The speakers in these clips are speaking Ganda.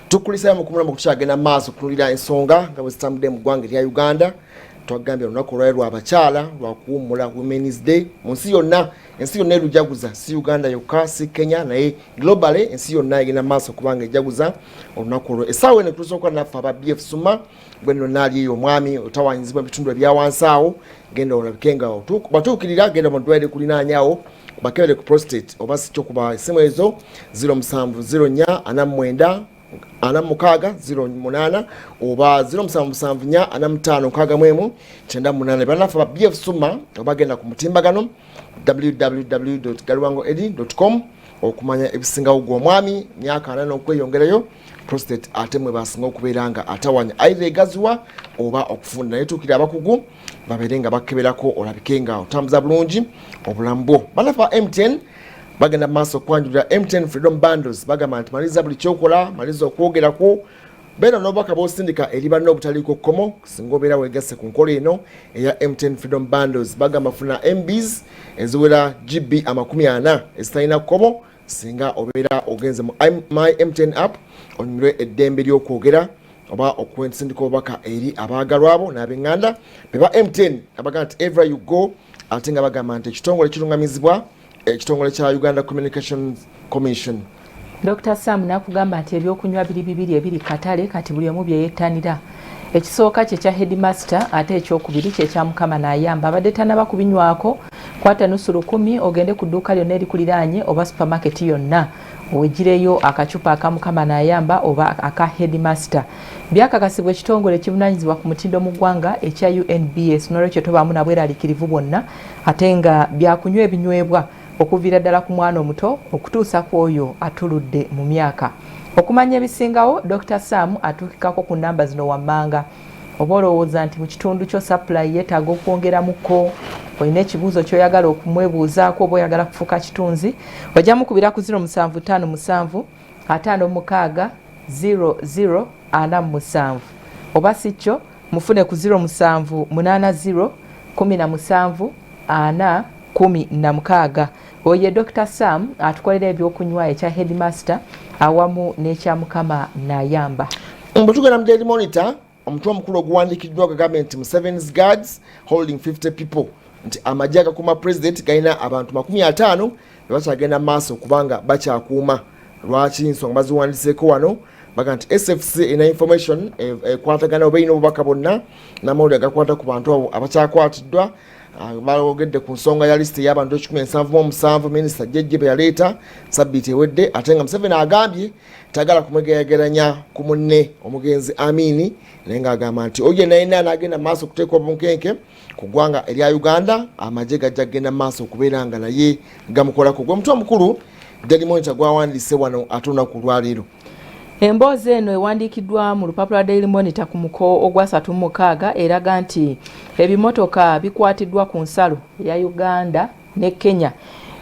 Tukulisayo mu kumulamu, kukyagenda maaso kutunulira ensonga nga bwe zitambudde mu ggwanga erya Uganda. Twagambye olunaku olwali lwa bakyala lwakuwummula, Women's Day mu nsi yonna. Ensi yonna erujaguza, si Uganda yokka, si Kenya, naye globally ensi yonna egenda maaso kubanga ejaguza olunaku olwo. Essaawa eno tusobola naffe aba BF Suma gwe nno naali eyo, omwami otawanyizibwa ebitundu ebyawansi awo, genda olabike nga batuukirira, genda mu ddwaliro kulinaanyawo bakebere ku prostate, oba si kyo kuba esimu ezo 0704 49 46 08 oba 0774 45 61 98. Bannaffe ba BF Suma, obagenda ku mutimbagano www.galiwangoedi.com okumanya ebisingawo. Gwe omwami myaka 40 okweyongerayo, prostate ate mwe basinga okubeera nga atawanya, either egaziwa oba okufunda, naye tuukira abakugu babeere nga bakeberako olabike nga otambuza bulungi obulamu bwo. Bannaffe ba MTN bagenda maaso okwanjulira MTN Freedom Bundles. Bagamba nti maliriza buli kyokola, maliriza okwogerako, beera n'obubaka bw'osindika eri banna obutaliiko kkomo singa obeera wegasse ku nkola eno eya MTN Freedom Bundles. Bagamba funa MBs eziwera GB 40 ezitalina kkomo singa obeera ogenze mu My MTN app, onyumirwe eddembe ly'okwogera oba okusindika obubaka eri abaagalwabo n'ab'eŋŋanda. Beba MTN abagamba nti "Everywhere you go", ate nga bagamba nti ekitongole kirungamizibwa ekitongole kya Uganda Communications Commission. Dr Sam nakugamba nti ebyokunywa biri bibiri ebiri katale kati, buli omu byeyettanira. Ekisooka kyekya Headmaster, ate ekyokubiri kyekya Mukama Nayamba. Abadde tanaba kubinywako, kwata nusu lukumi ogende ku dduuka lyonna erikuliraanye oba supermarket yonna, wegireyo akacupa aka Mukama Nayamba oba aka Headmaster. Byakakasibwa ekitongole ekivunanyizibwa ku mutindo mu ggwanga ekya UNBS, nolwekyo tobaamu nabweraliikirivu bwonna, ate nga byakunywa ebinywebwa okuviira ddala ku mwana omuto okutuusa ku oyo atuludde mu myaka. Okumanya ebisingawo, Dr Sam atuukikako ku namba zino wammanga. Oba olowooza nti mu kitundu kyo supply yeetaaga okwongeramuko, olina ekibuuzo ky'oyagala okumwebuuzaako, oba oyagala kufuuka kitunzi, ojja mukubira ku 0757 56 00 47, oba si kyo mufune ku 0780 17 4 16. Oyo ye Dr Sam atukolera ebyokunywa ekya Headmaster awamu n'ekya Mukama Nayamba. Bwe tugenda mu Daily Monitor, omutwe omukulu oguwandiikiddwa gagambye nti "Museveni's guards holding 50 people", nti amagye agakuuma president galina abantu 50 bebakyagenda maaso kubanga bakyakuuma. Lwaki? Nsonga baziwandiseeko wano. Baga nti SFC erina information ekwatagana oba erina obubaka bwonna n'amawulire agakwata ku bantu abo abakyakwatiddwa. Bayogedde ku nsonga ya lisiti ey'abantu 177 minisita Jejje bwe yaleeta sabbiiti ewedde, ate nga Museveni agambye tagala kumwegeraageranya ku munne omugenzi Amini, naye ng'agamba nti oyo yenna yenna anaagenda maaso okuteeka obunkenke ku ggwanga erya Uganda, amagye gajja kugenda maaso okubeera nga naye gamukolako. Gwe mutwe omukulu Daily Monitor gwawandiise wano ate olunaku olwaleero. Emboozi eno ewandiikiddwa mu lupapula lwa Daily Monitor ku muko ogwa 36 eraga nti ebimotoka bikwatiddwa ku nsalo ya Uganda ne Kenya.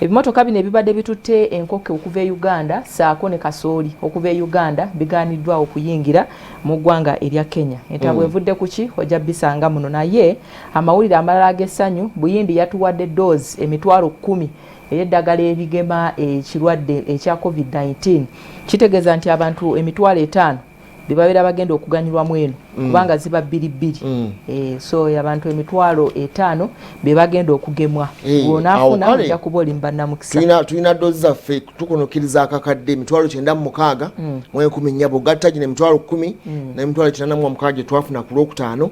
Ebimotoka bino ebibadde bitutte enkoko okuva e Uganda saako ne kasooli okuva e Uganda bigaaniddwa okuyingira mu ggwanga erya Kenya. Entabwe evudde ku ki? Ojja bisanga muno. Naye amawulire amalala ag'essanyu, Buyindi yatuwadde doozi 10,000 ey'eddagala ebigema ekirwadde ekya COVID-19. Kitegeeza nti abantu 50,000 bebabeera bagenda okuganyulwamu eno, kubanga ziba bbiri bbiri. So abantu 50,000 be bagenda okugemwa. Bw'onaafuna, awo kale. Ojja kuba oli mu bannamukisa. Tulina doozi zaffe, tukunukiriza akakadde 96,400. Bw'ogatta gino 10,000 n'emitwalo 86 gye twafuna ku Lwokutaano,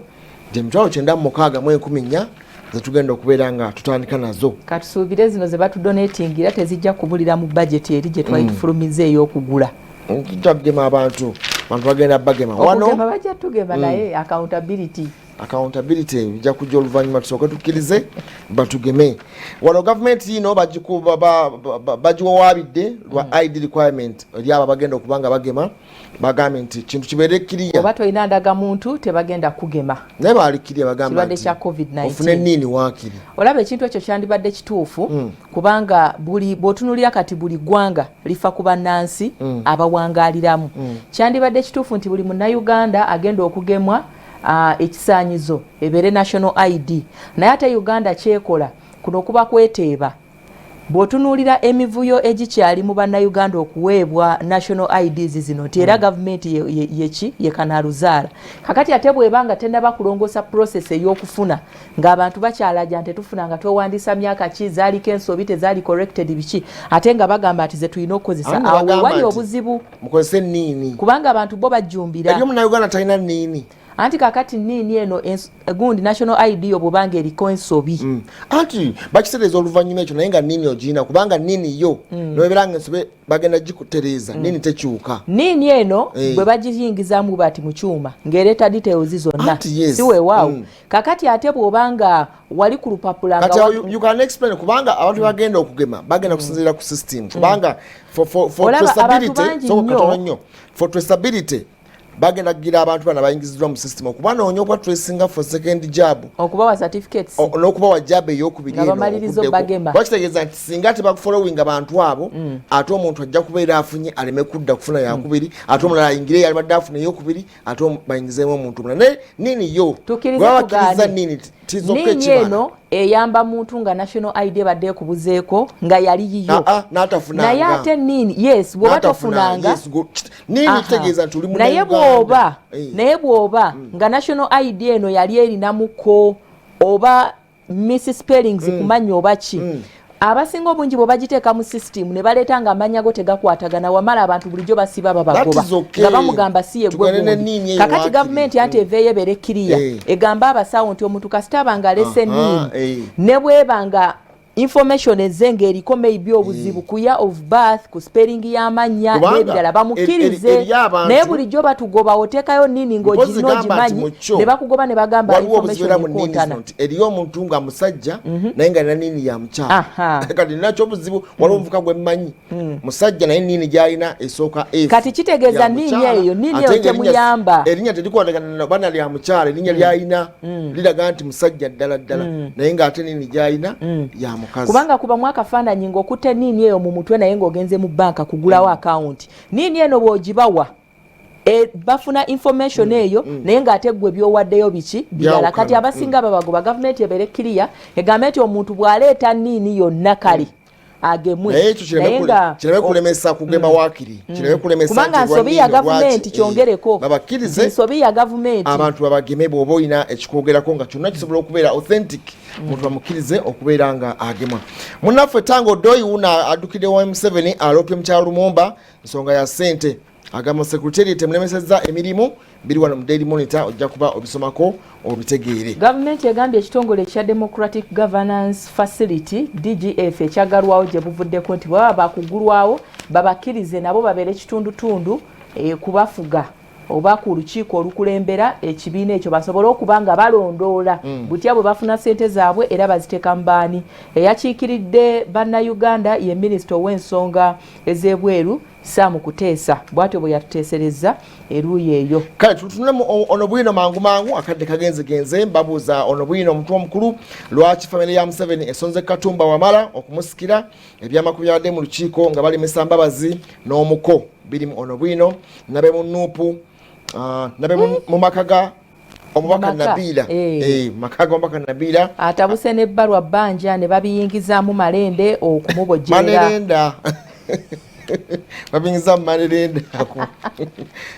gye 96,400 zetugenda okubeera nga tutandika nazo. Katusuubire zino ze batudonatingira tezijja kubulira mu bajeti eri gye twali tufulumiza ey'okugula. Tujja kugema abantu, abantu bagenda bagema wano. Okugema bajja tugema, naye accountability. Accountability bijja kujja oluvannyuma, tusooke tukkirize batugeme. Wano gavumenti yino bagiwawaabidde lwa ID requirement eri abo abagenda okuba nga bagema. Bagambye nti kintu kibeere kiriya. Oba tolina ndagamuntu tebagenda kugema. Naye baali kiriya, bagamba Kirwadde nti kya COVID-19. ofune enniini waakiri. Olaba ekintu ekyo kyandibadde kituufu, kubanga buli bw'otunuulira kati buli ggwanga lifa ku bannansi abawangaaliramu. Kyandibadde kituufu nti buli Munnayuganda agenda okugemwa, ekisaanyizo ebeere national ID. Naye ate Uganda kyekola kuno kuba kweteeba. Bw'otunuulira emivuyo egikyali mu Bannayuganda okuweebwa national IDs zino nti era gavumenti yeki yekanaaluzaala kakati, ate bw'eba nga tennaba kulongoosa process ey'okufuna, ng'abantu bakyalaja nti tetufuna nga twewandiisa myaka ki, zaaliko ensobi, tezaali corrected, biki, ate nga bagamba nti ze tulina okukozesa, awo wali obuzibu. Mukozese NIN. Kubanga abantu bo bajjumbira. Eri omunnayuganda talina NIN. Anti kakati NIN eno, gundi national ID yo bwobanga eriko ensobi. Anti bakitereeza oluvannyuma ekyo, naye nga NIN ogirina, kubanga NIN yo nobeera nga ensobi bagenda gikutereeza. NIN tekyuka. NIN eno bwe bagiyingizaamu bati mu kyuma ng'ereeta details zonna, si weewaawo? Kakati ate bw'obanga wali ku lupapula Kati you can explain, kubanga abantu bagenda okugema bagenda kusinziira ku system, kubanga for traceability, so katono nnyo, for traceability bagenda kugira abantu bana bayingiziddwa mu system okubanoonya, okuba tracinga for second jab. Okubawa certificates. N'okubawa jab eyokubiri. Eno bakitegeeza nti singa tebakufollowinga abantu abo, ate omuntu ajja kubeera afunye aleme kudda kufuna yakubiri, ate omulala ayingire yalibadde afuna eyokubiri, ate bayingizeemu omuntu omulala. Naye NIN yo babakkiriza NIN tizokka. NIN eno eyamba muntu nga national ID ebadde ekubuzeeko nga yali yiyo. Naye ate NIN, yes, bwoba tofunanga naye bwoba naye bwoba nga national ID eno yali erinamuko oba misspellings kumanya oba ki, abasinga obungi bwe bagiteeka mu system ne baleeta nga amannya go tegakwatagana, wamala abantu bulijjo basiba babagoba nga bamugamba si yegwe. Kakati gavumenti anti eveeyo ebeere kiriya, egambe abasawo nti omuntu kasita aba nga alese NIN, ne bweba nga information ezze ng'eriko maybe obuzibu ku year of birth, ku spelling y'amannya n'ebirala, bamukkirize. Naye bulijjo batugoba, oteekayo NIN ng'ogirina ogimanyi, ne bakugoba ne bagamba information ekontana. Eriyo omuntu nga musajja naye nga nina NIN ya mukyala. Kati ninakyo obuzibu, waliwo omuvuka gwe mmanyi, musajja, naye NIN gyalina esooka F. Kati kitegeeza NIN eyo, NIN eyo temuyamba. Erinnya terikwatagana bana lya mukyala. Erinnya lyalina liraga nti musajja ddala ddala, naye ng'ate NIN gyalina ya mukazi. Kubanga kubamu akafaananyi ng'okutte NIN eyo mu mutwe, naye ng'ogenze mu banka kugulawo akawunti, NIN eno bw'ogibawa, bafuna information eyo, naye ng'ate gwe byowaddeyo biki birala. Kati abasinga babagoba. Gavumenti ebeere kiriya, egambe nti omuntu bw'aleeta NIN yonna, kale agemwe. Naye ekyo kireme kulemesa kugema waakiri, kireme kulemesa. Kubanga nsobi ya gavumenti, kyongereko. Babakkirize. Nsobi ya gavumenti. Abantu babageme. Bw'oba olina ekikwogerako nga kyonna kisobola okubeera authentic, omuntu bamukkirize okubeera nga agemwa. Munnaffe Tanga Odoi wuna addukidde wa M7, aloopye mukyalo Lumumba nsonga ya ssente, agamba secretariat emulemesezza emirimu. Biri wano mu Daily Monitor, ojja kuba obisomako obitegeere. Gavumenti egambye ekitongole ekya Democratic Governance Facility, DGF, ekyagalwawo gye buvuddeko nti bwebaba bakugulwawo babakkirize nabo babeere kitundutundu kubafuga oba ku lukiiko olukulembera ekibiina ekyo, basobole okuba nga balondoola butya bwe bafuna ssente zaabwe era baziteeka mu baani. Eyakiikiridde Bannayuganda ye minisita ow'ensonga ez'ebweru Sam Kuteesa, bw'atyo bwe yatuteeserezza eruuyi eyo. Kale tutunule ono bwino mangu mangu, akadde kagenzegenze. Babuuza ono bwino omutwe omukulu: lwaki famire ya Museveni esonze Katumba Wamala okumusikira? Ebyamakulu byabadde mu lukiiko nga balemesa Mbabazi n'omuko, birimu ono bwino. Nabe mu NUP, nabe mu maka ga omubaka Nabiira, maka ga omubaka Nabiira. Atabuse n'ebbalwa bbanja ne babiyingizaamu malende okumubojjerera. Manerenda, babiyingiza mu manerenda.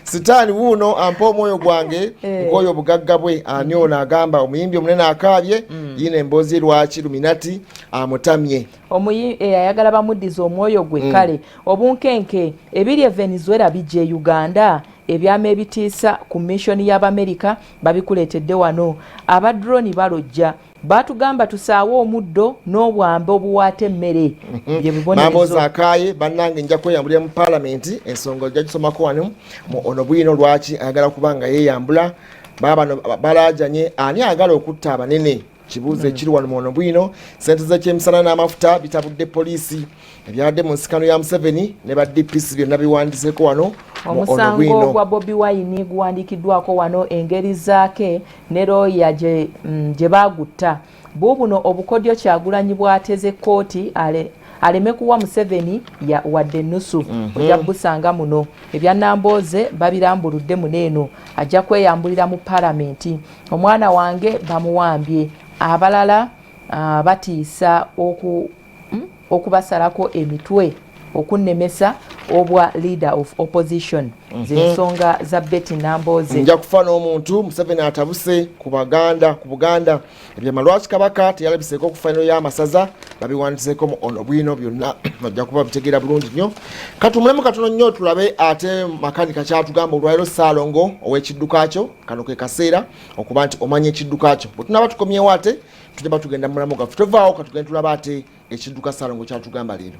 Sitaani wuuno ampa omwoyo gwange nkooyo obugagga bwe. Ani ono agamba omuyimbi omunene akaabye? Yiino emboozi, lwaki Luminati amutamye. Ayagala bamuddiza omwoyo gwe. Kale obunkenke ebiri e Venezuela bijja e Uganda. Ebyama ebitiisa ku mission y'Abamerika babikuleetedde wano. Aba drone balojja, batugamba tusaawe omuddo n'obwambe obuwaata emmere. Byebibonerezo. Akaaye bannange, nja kweyambulira mu paalamenti. Ensonga ojja gisomako wano mu ono bwino, lwaki ayagala kuba nga yeeyambula. Baabano balaajanye ani ayagala okutta abanene, kibuuzo ekiri wano mu ono bwino. Sente z'ekyemisana n'amafuta bitabudde poliisi. Ebyabadde mu nsikano ya Museveni ne ba DPC byonna biwandiseeko wano. Omusango gwa Bobi Wine guwandiikiddwako wano, engeri zaake ne looya gye baagutta. Buubuno obukodyo Kyagulanyi bw'ateze kkooti aleme kuwa Museveni wadde ennusu. Ojja busanga muno. Ebyanambooze babirambuludde muno. Eno ajja kweyambulira mu palamenti. Omwana wange bamuwambye, abalala batiisa oku okubasalako emitwe okunnemesa obwa leader of opposition. Zensonga za Betty Nambooze. Nja kufa n'omuntu. Museveni atabuse ku Baganda, ku Buganda ebyama. Lwaki Kabaka teyalabiseeko ku fayino y'amasaza? Babiwandiseeko mu ono bwino byonna, ojja kuba bitegeera bulungi nnyo. Katumulemu katono nnyo tulabe ate makanika kyatugamba olwaliro. Ssaalongo ow'ekidduka kyo, kano ke kaseera okuba nti omanya ekidduka kyo. Bwe tunaba tukomyewo ate tujja tugenda mulamu gaffe. Tovaawo, katugende tulaba ate ekidduka Ssaalongo kyatugamba leero.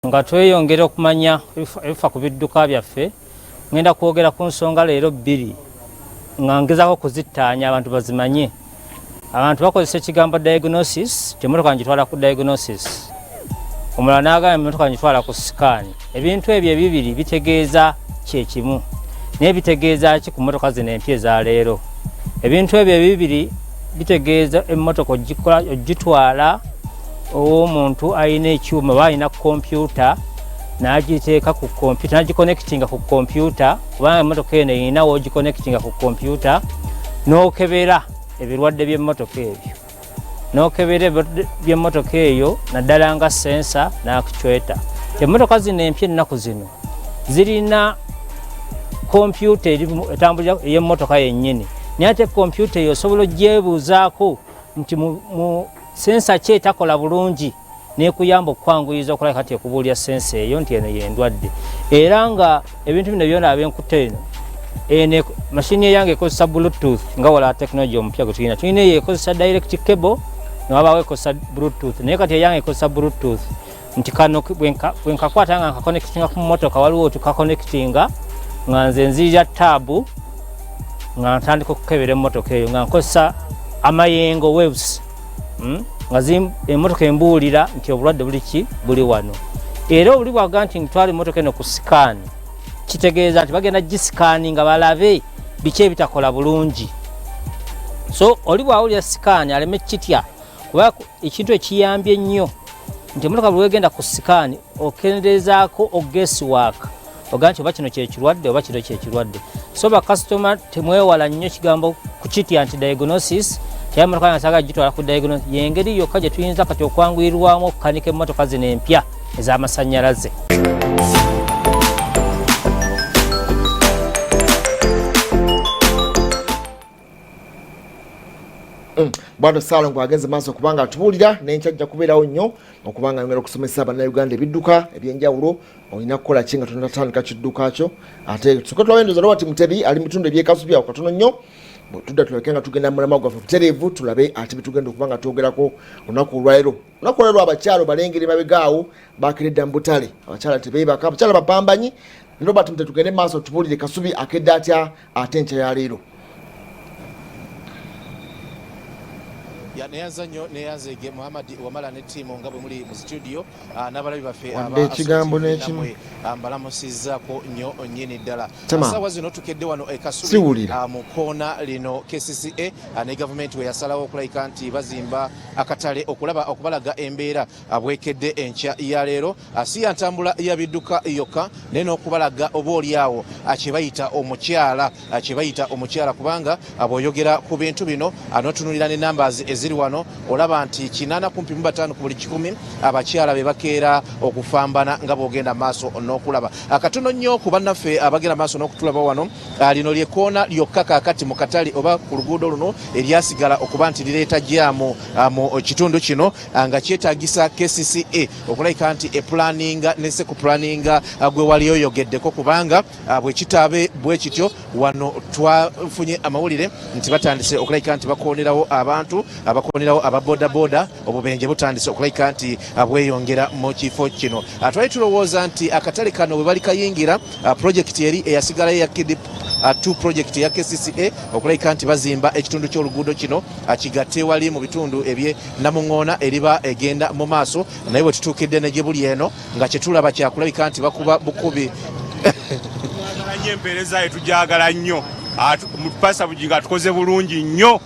Nga tweyongera okumanya ebifa ku bidduka byaffe, ngenda kwogera ku nsonga leero bbiri nga ngezaako kuzittaanya abantu bazimanye. Abantu bakozesa ekigambo diagnosis, ti emotoka ngitwala ku diagnosis, omulala n'agamba emotoka ngitwala ku scan. Ebintu ebyo ebibiri bitegeeza kyekimu, naye bitegeeza ki ku motoka zino empya ezaleero? Ebintu ebyo ebibiri bitegeeza emmotoka ogitwala ow'omuntu alina ekyuma oba alina kompyuta, n'agiteeka ku kompyuta, n'agiconnectinga ku kompyuta, kubanga emmotoka eno erina w'ogiconnectinga ku kompyuta n'okebera ebirwadde by'emmotoka ebyo, n'okebera ebirwadde by'emmotoka eyo, naddala nga sensor n'actuator. Emmotoka zino empya ennaku zino zirina kompyuta etambulira ey'emmotoka yennyini, naye ate kompyuta eyo osobola ogyebuuzaako nti mu sensor ki etakola bulungi, nekuyamba okukwanguyiza okulabika nti ekubuulira sensor eyo nti eno yendwadde. Era nga ebintu bino byona abenkutte eno eno mashini eyange ekozesa Bluetooth, nga wala technology omupya gwe tulina. Tulina eyo ekozesa direct cable, newabaawo ekozesa Bluetooth, naye kati eyange ekozesa Bluetooth, nti kano bwenkakwata nga nkaconnectinga ku motoka, waliwo tukaconnectinga nga nze nzirira taabu nga ntandika okukebera emmotoka eyo nga nkozesa amayengo, waves, Nga emmotoka embuulira nti obulwadde buli ki, buli wano. Era obuli bwaga nti ntwala emmotoka eno ku scan, kitegeeza nti bagenda giscan nga balabe biki ebitakola bulungi. So oli bwawulira scan aleme kitya, kuba ekintu ekiyambye ennyo nti emmotoka buli wegenda ku scan okenderezaako oguess work, ogaa nti oba kino kyekirwadde oba kino kyekirwadde. So bakasitoma temwewala nnyo kigambo kukitya nti diagnosis, tyaye emotoka yange saagala gitwala ku diagnosis. Yengeri yokka gye tuyinza kati okwanguyirwamu okukanika emmotoka zino empya ez'amasannyalaze. Bwatyo Ssaalongo agenze maaso kubanga atubuulira n'enkya ajja kubeerawo nnyo okubanga ayongera okusomesa Bannayuganda ebidduka ebyenjawulo, olina kukola ki nga tonatandika kidduka kyo. Ate tusooke tulabe endowooza Robert Mutebi ali mu bitundu ebyekasubi awo katono nnyo. Tudda tulabike nga tugenda mulamwa gwaffe butereevu, tulabe ate bitugenda okuba nga twogerako olunaku olwaleero. Olunaku olwaleero abakyalo balengere mabega awo bakeredda mu butale, abakyala tebeebaka, abakyala bapambanyi. Robert Mutebi, tugende maaso tubuulire Kasubi akedde atya ate enkya ya leero. Ya, neyanza nnyo, neyanzege Muhammad Wamala ne ttiimu nga bwe muli mu studio, n'abalabi baffe. Wadde ekigambo n'ekimu. Mbalamusizzaako nnyo nnyini ddala. Tema. Saawa zino tukedde wano e Kasubi Siwulira. Mu koona lino KCCA ne gavumenti we yasalawo okulabika nti bazimba akatale, okulaba okubalaga embeera bwekedde enkya ya leero. Si ya ntambula ya bidduka yokka, naye n'okubalaga oba oli awo kye bayita omukyala, kye bayita omukyala, kubanga bw'oyogera ku bintu bino n'otunuulira ne numbers eziri wano, olaba nti 85 ku buli 100 abakyala be bakeera okufambana nga bw'ogenda maaso n'okulaba. Katono nnyo ku bannaffe abagenda maaso n'okutulaba wano. Lino lyekoona lyokka kaakati mu katale oba ku luguudo luno eryasigala okuba nti lireeta jaamu mu kitundu kino, nga kyetaagisa KCCA okulabika nti epulaninga ne sekupulaninga gwe wali oyogeddeko, kubanga bwe kitaabe bwe kityo, wano twafunye amawulire nti batandise okulabika nti bakoonerawo abantu, abakoonerawo ababodaboda. Obubenje butandise okulabika nti bweyongera mu kifo kino. Twali tulowooza nti akatale kano bwe bali kayingira projekiti eri eyasigalayo ya KIDP 2 project eya KCCA okulabika nti bazimba ekitundu ky'oluguudo kino kigatte wali mu bitundu ebye Namuŋoona eriba egenda mu maaso, naye bwe tutuukidde ne gye buli eno nga kyetulaba kyakulabika nti bakuba bukubi. Nnyo empeereza ye tugyagala nnyo. Mupasa Bugingo atukoze bulungi nnyo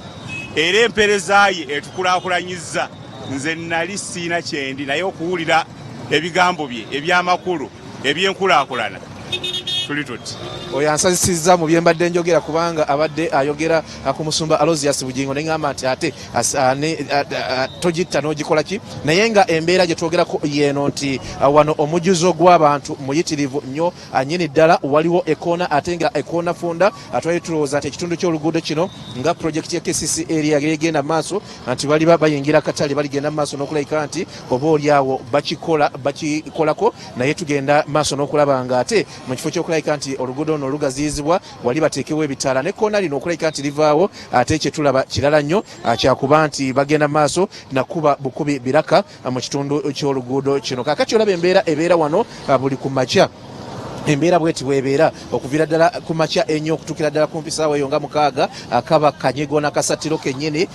era empeereza ye etukulaakulanyizza. Nze nali siina kyendi, naye okuwulira ebigambo bye ebyamakulu ebyenkulaakulana. Tuli tuti. Oyo ansazisizza mu bye mbadde njogera kubanga abadde ayogera ku musumba Aloysius Bugingo ne ŋŋamba nti ate togitta n'ogikola ki, naye nga embeera gye twogerako yeeno nti wano omujjuzo gw'abantu muyitirivu nnyo nnyini ddala. Waliwo ekoona ate nga ekoona funda. Twali tulowooza nti ekitundu ky'oluguudo kino nga pulojekiti ya KCC area egenda mu maaso nti baliba bayingira akatale, baligenda mu maaso n'okulabika nti oba oli awo bakikola bakikolako, naye tugenda maaso n'okulaba nga ate mu kifo ky'okulabika nti oluguudo luno lugaziyizibwa wali bateekewo ebitaala ne koona lino okulabika nti livaawo, ate kye tulaba kirala nnyo kyakuba nti bagenda maaso nakuba bukubi biraka mu kitundu ky'oluguudo kino. Kaakati olaba embeera ebeera wano buli ku makya, embeera bweti bwebeera okuviira ddala ku makya ennyo okutuukira ddala kumpi saawa eyo nga 6, kaba kanyego n'akasattiro kennyini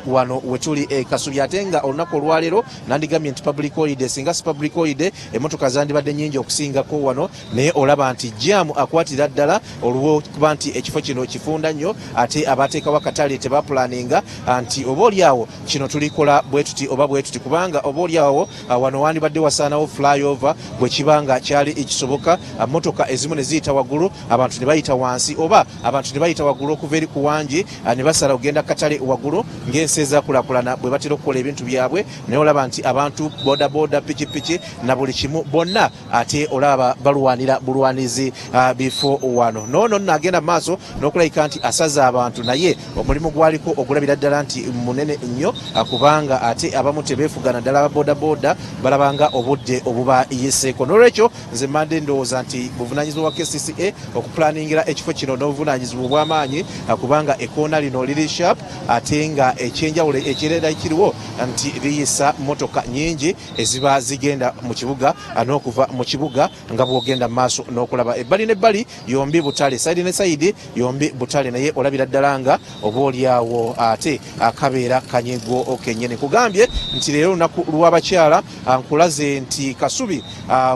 wano wetuli e Kasubi. Ate nga olunaku olwaleero nandigambye nti public holiday, singa si public holiday emmotoka zandibadde nnyingi okusingako wano, naye olaba nti jaamu akwatira ddala olw'okuba nti ekifo kino kifunda nnyo, ate abateekawo akatale tebapulaninga nti oba oli awo kino tulikola bwe tuti oba bwe tuti, kubanga oba oli awo wano wandibadde wasaanawo flyover bwe kiba nga kyali ekisoboka, mmotoka ezimu ne ziyita waggulu abantu ne bayita wansi, oba abantu ne bayita waggulu okuva eri ku wangi ne basala okugenda katale waggulu ng'ensi ezakulakulana bwe batera okukola ebintu byabwe. Naye olaba nti abantu bodaboda, pikipiki na buli kimu bonna ate olaba balwanira bulwanizi bifo wano. Noono nno agenda mu maaso n'okulabika nti asaza abantu, naye omulimu gwaliko ogulabira ddala nti munene nnyo, kubanga ate abamu tebeefugana ddala, ababodaboda balabanga obudde obubayiseeko. N'olwekyo nze mbadde ndowooza nti buvunaanyizibwa bwa KCCA okupulaningira ekifo kino n'obuvunaanyizibwa obw'amaanyi, kubanga ekoona lino liri sharp, ate nga ekyenjawulo ekirera ekiriwo nti liyisa mmotoka nnyingi eziba zigenda mu kibuga n'okuva mu kibuga, nga bw'ogenda mu maaso n'okulaba ebbali n'ebbali yombi butale, sayidi ne sayidi yombi butale, naye olabira ddala nga oba oliawo ate akabeera kanyego kennyini. Kugambye nti leero olunaku lw'abakyala, nkulaze nti Kasubi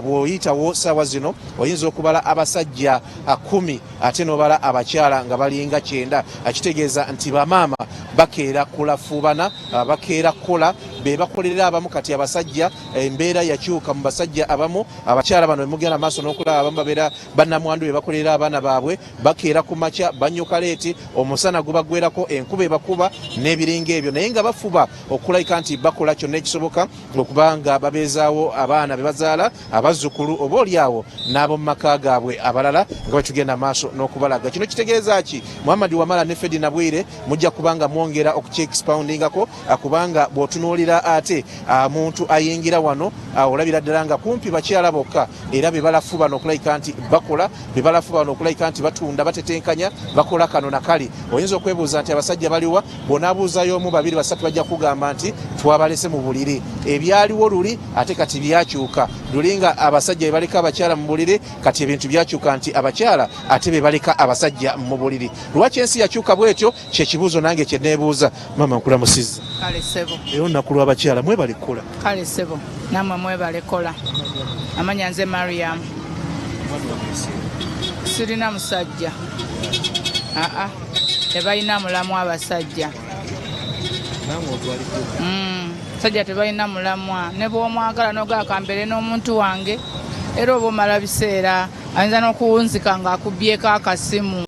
bw'oyitawo saawa zino oyinza okubala abasajja 10 ate n'obala abakyala nga balinga 90, kitegeeza nti bamaama bakeera kulafuubana, bakeera kukola, be bakolerera abamu. Kati abasajja embeera yakyuka mu basajja abamu, abakyala bano bemugenda maaso n'okulaba abamu babeera bannamwandu be bakolerera abaana baabwe, bakeera ku makya, banyuka leeti, omusana gubagwerako, enkuba ebakuba n'ebiringa ebyo, naye nga bafuba okulabika nti bakola kyonna ekisoboka okuba nga babeezaawo abaana be bazaala, abazzukulu, oba oli awo n'ab'omu maka gaabwe abalala, nga bwe tugenda maaso n'okubalaga. Kino kitegeeza ki? Muhammad Wamala ne Fedi Nabwire mujja kubanga mwongera okukyexpoundingako, kubanga bw'otunuulira ate muntu ayingira wano olabira ddala nga kumpi bakyala bokka, era be balafuba n'okulabika nti bakola, be balafuba n'okulabika nti batunda, batetenkanya, bakola kano na kali. Oyinza okwebuuza nti abasajja baliwa? Bw'onaabuuzayo omu, babiri, basatu, bajja kugamba nti twabalese mu buliri. Ebyaliwo luli ate kati byakyuka. Luli nga abasajja be baleka abakyala mu buliri, kati ebintu byakyuka nti abakyala ate be baleka abasajja mu buliri. Lwaki ensi yakyuka bwetyo? Kyekibuuzo nange kye neebuuza. Maama, nkulamusizza. Kale ssebo. Leero olunaku lw'abakyala, mwebale kukola. Kale ssebo, nammwe mwebale kola. Amanya nze Mariam. Sirina musajja. Aa, tebalina mulamwa abasajja. Musajja tebalina mulamwa, ne bw'omwagala n'ogala kambeere n'omuntu wange, era oba omala biseera, ayinza n'okuwunzika ng'akubbyeko akasimu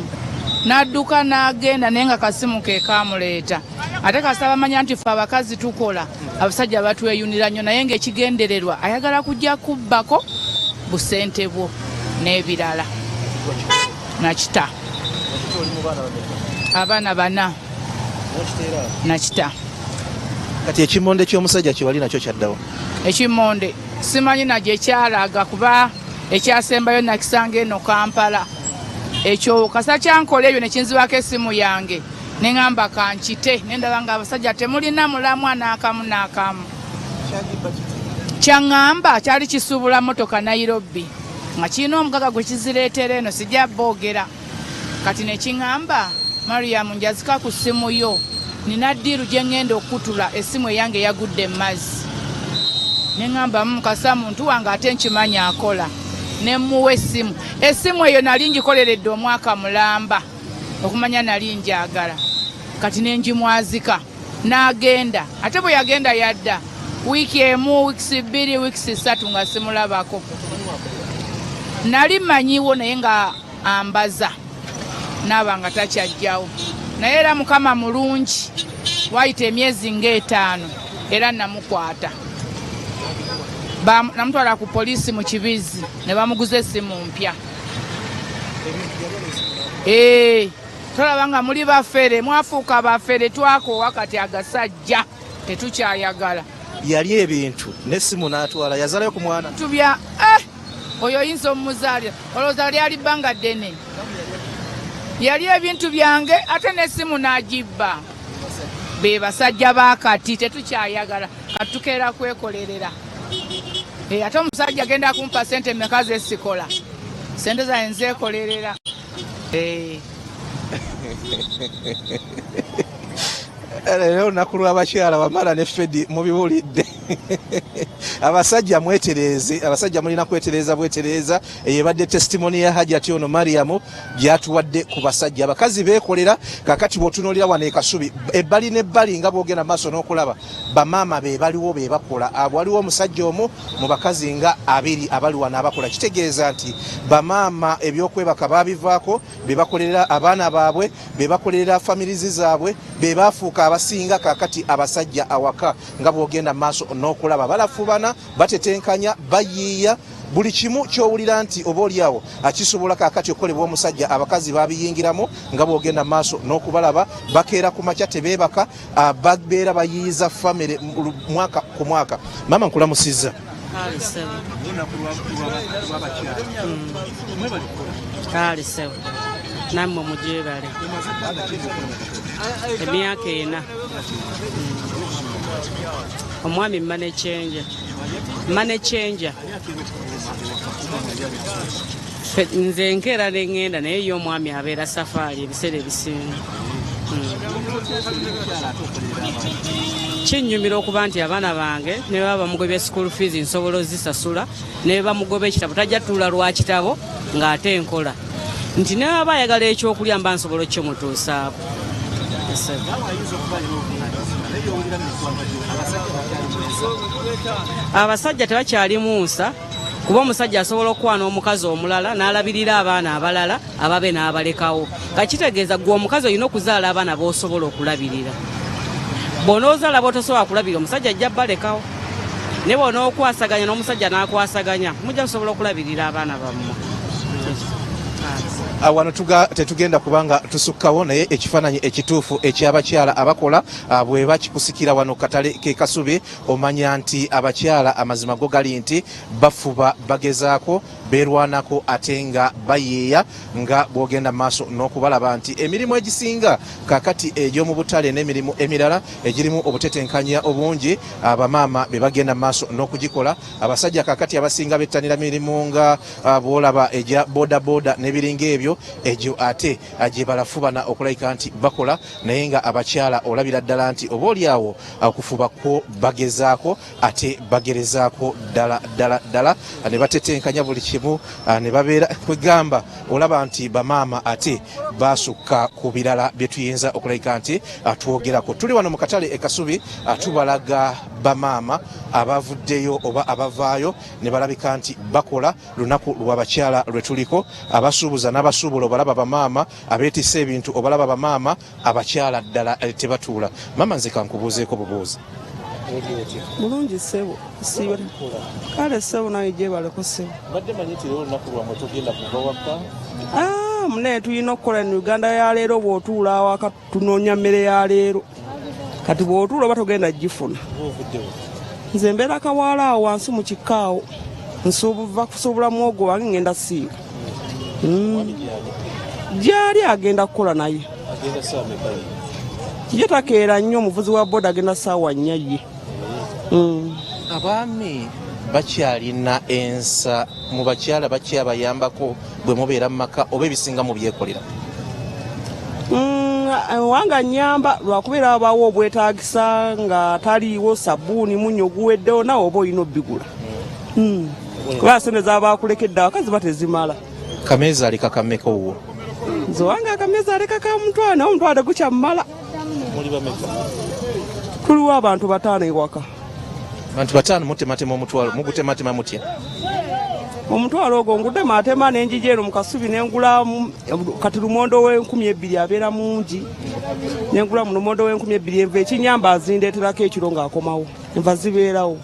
n'adduka n'agenda, naye nga kasimu ke kamuleeta. Ate kasita bamanya nti ffe abakazi tukola, abasajja batweyunira nnyo, naye ng'ekigendererwa ayagala kujja kubbako busente bwo n'ebirala. Nakita abaana 4 nakita. Kati ekimonde ky'omusajja kyewali nakyo kyaddawo? Ekimonde simanyi nagye kyalaga, kuba ekyasembayo nakisanga eno Kampala. Ekyo kasa kyankola ebyo nekinzibako essimu yange, neŋamba kankite, nendaba nga abasajja temulina mulamwa n'akamu n'akamu. Kyaŋŋamba kyali kisuubula motoka Nairobi nga kirina omugaga gwe kizireetera eno, sijja boogera. Kati nekiŋŋamba, Mariam, njazika ku ssimu yo, nina ddiiru gye ŋŋenda okukutula, essimu eyange yagudde mu mazzi. Neŋŋamba kasa muntu wange ate nkimanyi akola, ne mmuwa essimu. Essimu eyo nali ngikoleredde omwaka mulamba okumanya nali njagala, kati ne ngimwazika n'agenda. Ate bwe yagenda yadda wiiki emu, wiikisi 2, wiikisi 3 nga simulabako. Nali manyiwo naye nga ambaza naaba nga takyajjawo, naye era Mukama mulungi, wayita emyezi ng'etaano era namukwata, namutwala ku poliisi mu Kibizi ne bamuguza essimu mpya. Tolaba nga muli bafere, mwafuuka bafere, twakoowa kati agasajja tetukyayagala. Yali ebintu n'essimu n'atwala, yazalayo ku mwana tubya oyo oyinza omumuzaalira, olowooza lyali bbanga ddene. Yali ebintu byange ate n'essimu n'agibba. Be basajja ba kati tetukyayagala, kati tukeera kwekolerera. Ate omusajja agenda kumpa sente meka zesikola, sente zange nzeekolerera. Leero olunaku lw'abakyala, Wamala ne Fedi mubiwulidde. Abasajja mwetereeze, abasajja mulina kwetereeza bwetereeza. Eyo ebadde testimony ya Hajati ono Mariamu gyatuwadde ku basajja. Abakazi beekolera. Kakati bw'otunuulira wano e Kasubi, ebbali n'ebbali nga bw'ogenda maaso n'okulaba, bamaama be baliwo be bakola. Waliwo omusajja omu mu bakazi nga 20 abali wano abakola. Kitegeeza nti bamaama ebyokwebaka babivaako, be bakolerera abaana baabwe, be bakolerera families zaabwe, be bafuuka abasinga kakati abasajja awaka. Nga bw'ogenda maaso n'okulaba, balafubana, batetenkanya, bayiiya buli kimu ky'owulira nti oba oliawo akisobola kakati okukolebwa omusajja, abakazi babiyingiramu. Nga bw'ogenda maaso n'okubalaba, bakeera ku makya, tebeebaka, babeera bayiiza famire mwaka ku mwaka. Maama, nkulamusizza. Kale ssebo, nammwe mugyebale. Emyaka 4. Omwami money changer, money changer. Nze nkeera ne ŋŋenda, naye ye omwami abeera safaari ebiseera ebisinga. Kinnyumira okuba nti abaana bange ne baba bamugobye school fees, nsobola ozisasula, ne bamugoba ekitabo, tajja tuula lwa kitabo ng'ate nkola, nti ne baba ayagala ekyokulya mba nsobola okkimutuusaako. Abasajja tebakyalimu nsa, kuba omusajja asobola okukwana omukazi omulala n'alabirira abaana abalala ababe n'abalekawo. Kakitegeeza gwe omukazi olina okuzaala abaana b'osobola okulabirira. Bw'onoozaala b'otosobola kulabirira, omusajja ajja balekawo, naye bw'onookwasaganya n'omusajja n'akwasaganya, mujja kusobola okulabirira abaana bammwe. Wano tetugenda kubanga tusukkawo, naye ekifaananyi ekituufu eky'abakyala abakola bwe bakikusikira wano katale ke Kasubi, omanya nti abakyala amazima go gali nti bafuba, bagezaako, beerwanako ate nga bayeeya. Nga bw'ogenda maaso n'okubalaba nti emirimu egisinga kakati egy'omu butale n'emirimu emirala egirimu obutetenkanya obungi, abamaama be bagenda maaso n'okugikola. Abasajja kakati abasinga bettanira mirimu nga bw'olaba egya bodaboda n'ebiringa ebyo, egyo ate gye balafubana okulabika nti bakola. Naye nga abakyala olabira ddala nti oba oliawo okufuba kwo bagezaako ate bagerezaako ddala ddala ddala ne batetenkanya buli kimu ne babeera kwegamba olaba nti bamaama ate basukka ku birala bye tuyinza okulabika nti twogerako. Tuli wano mu katale e Kasubi, tubalaga bamaama abavuddeyo oba abavaayo ne balabika nti bakola. Lunaku lw'abakyala lwe tuliko. Abasuubuza n'abasuubula obalaba bamaama, abeetisse ebintu obalaba bamaama. Abakyala ddala tebatuula. Maama, nze kankubuuzeeko bubuuzi. Bulungi ssebo, siiba kale ssebo, naye gyebaleko ssebo. Mbadde manyi nti leero olunaku lwammwe, togenda kuva waka. Ah, munaye, tulina okukola mu Uganda ya leero. Bw'otuula awaka, tunoonya mmere ya leero. Kati bw'otuula oba togenda gifuna. Nze mbeera Kawaala awo wansi mu kikkaawo, nsuubuva kusuubula muwogo wange, ngenda siiba. Gyali agenda kukola, naye ye takeera nnyo, omuvuzi wa boda, agenda ssaawa 4 ye. Abaami bakyalina ensa mu bakyala? Bakyabayambako bwe mubeera mu maka oba ebisinga mu byekolera? Wanga nyamba lwakubeera wabaawo obwetagisa nga taliiwo, sabbuuni, munnyo guweddewo, nawe oba olina obbigula. Kuba sente zaba akulekedde awaka ziba tezimala. Kameeza aleka kameka owuwo? Nze wange akameeza aleka ka 500, naye 500 tegukyamumala. Muli bameka? Tuliwo abantu 5 ewaka. Abantu 5, mutematema 500, mugutematema mutya? Omutwalo ogwo nguddemu atema nenjija eno mu kasubi nengulamu kati lumondo w'enkumi ebbiri abeera mungi, nengula mu lumondo w'enkumi ebbiri enva ekinyamba azindeeterako ekiro ng'akomawo, enva zibeerawo.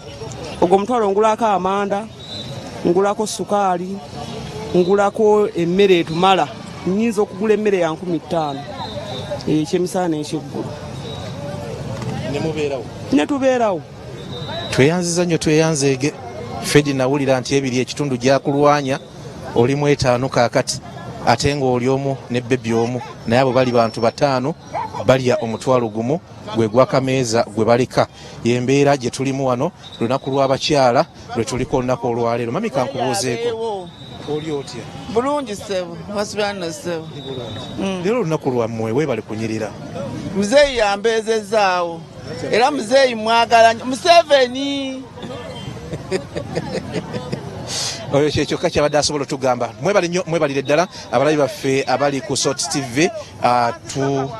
Ogwo omutwalo ngulako amanda, ngulako sukaali, ngulako emmere etumala. Nnyinza okugula emmere ya 5000 ekyemisana n'ekyeggulo. Ne mubeerawo? Ne tubeerawo. Tweyanziza nnyo, tweyanzeege. Fedi, nawulira nti ebiri ekitundu gyakulwanya, oli mu etaano kaakati, ate ng'oli omu ne baby omu, naye abo bali bantu bataano balya 10,000 gwe gwakameeza gwe baleka. Yembeera gye tulimu wano, lunaku lw'abakyala lwe tuliko olunaku olwaleero. Mami, kankubuuzeeko, oli otya? Bulungi ssebo, wasibano ssebo. Leero olunaku lwammwe, weebale kunyirira. Muzeeyi yambeezezaawo, era muzeeyi mwagala nnyo, Museveni. Oyo kyekyokka kyabadde asobola otugamba. Mwebale nnyo, mwebalire ddala abalabi baffe abali ku Sot TV. Tu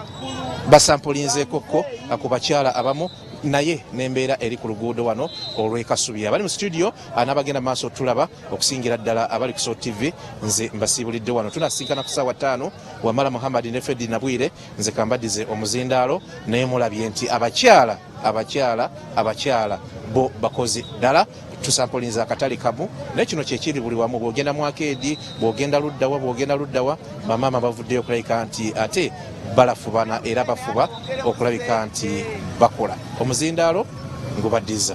basampulinzeekokko ku bakyala abamu naye n'embeera eri ku luguudo wano olw'e Kasubi. Abali mu studio n'abagenda mu maaso tulaba, okusingira ddala abali ku Sot TV, nze mbasiibulidde wano. Tunasinkana ku ssaawa 5. Wamala Muhammad ne Fedi Nabwire, nze kambaddize omuzindaalo. Naye mulabye nti abakyala, abakyala, abakyala bo bakozi ddala. Tusampulinza akatale kamu, naye kino kyekiri buli wamu. Bwogenda mu arcade, bwogenda luddawa, bwogenda luddawa, bamaama bavuddeyo okulabika nti ate balafubana era bafuba okulabika nti bakola. Omuzindaalo ngubaddiza.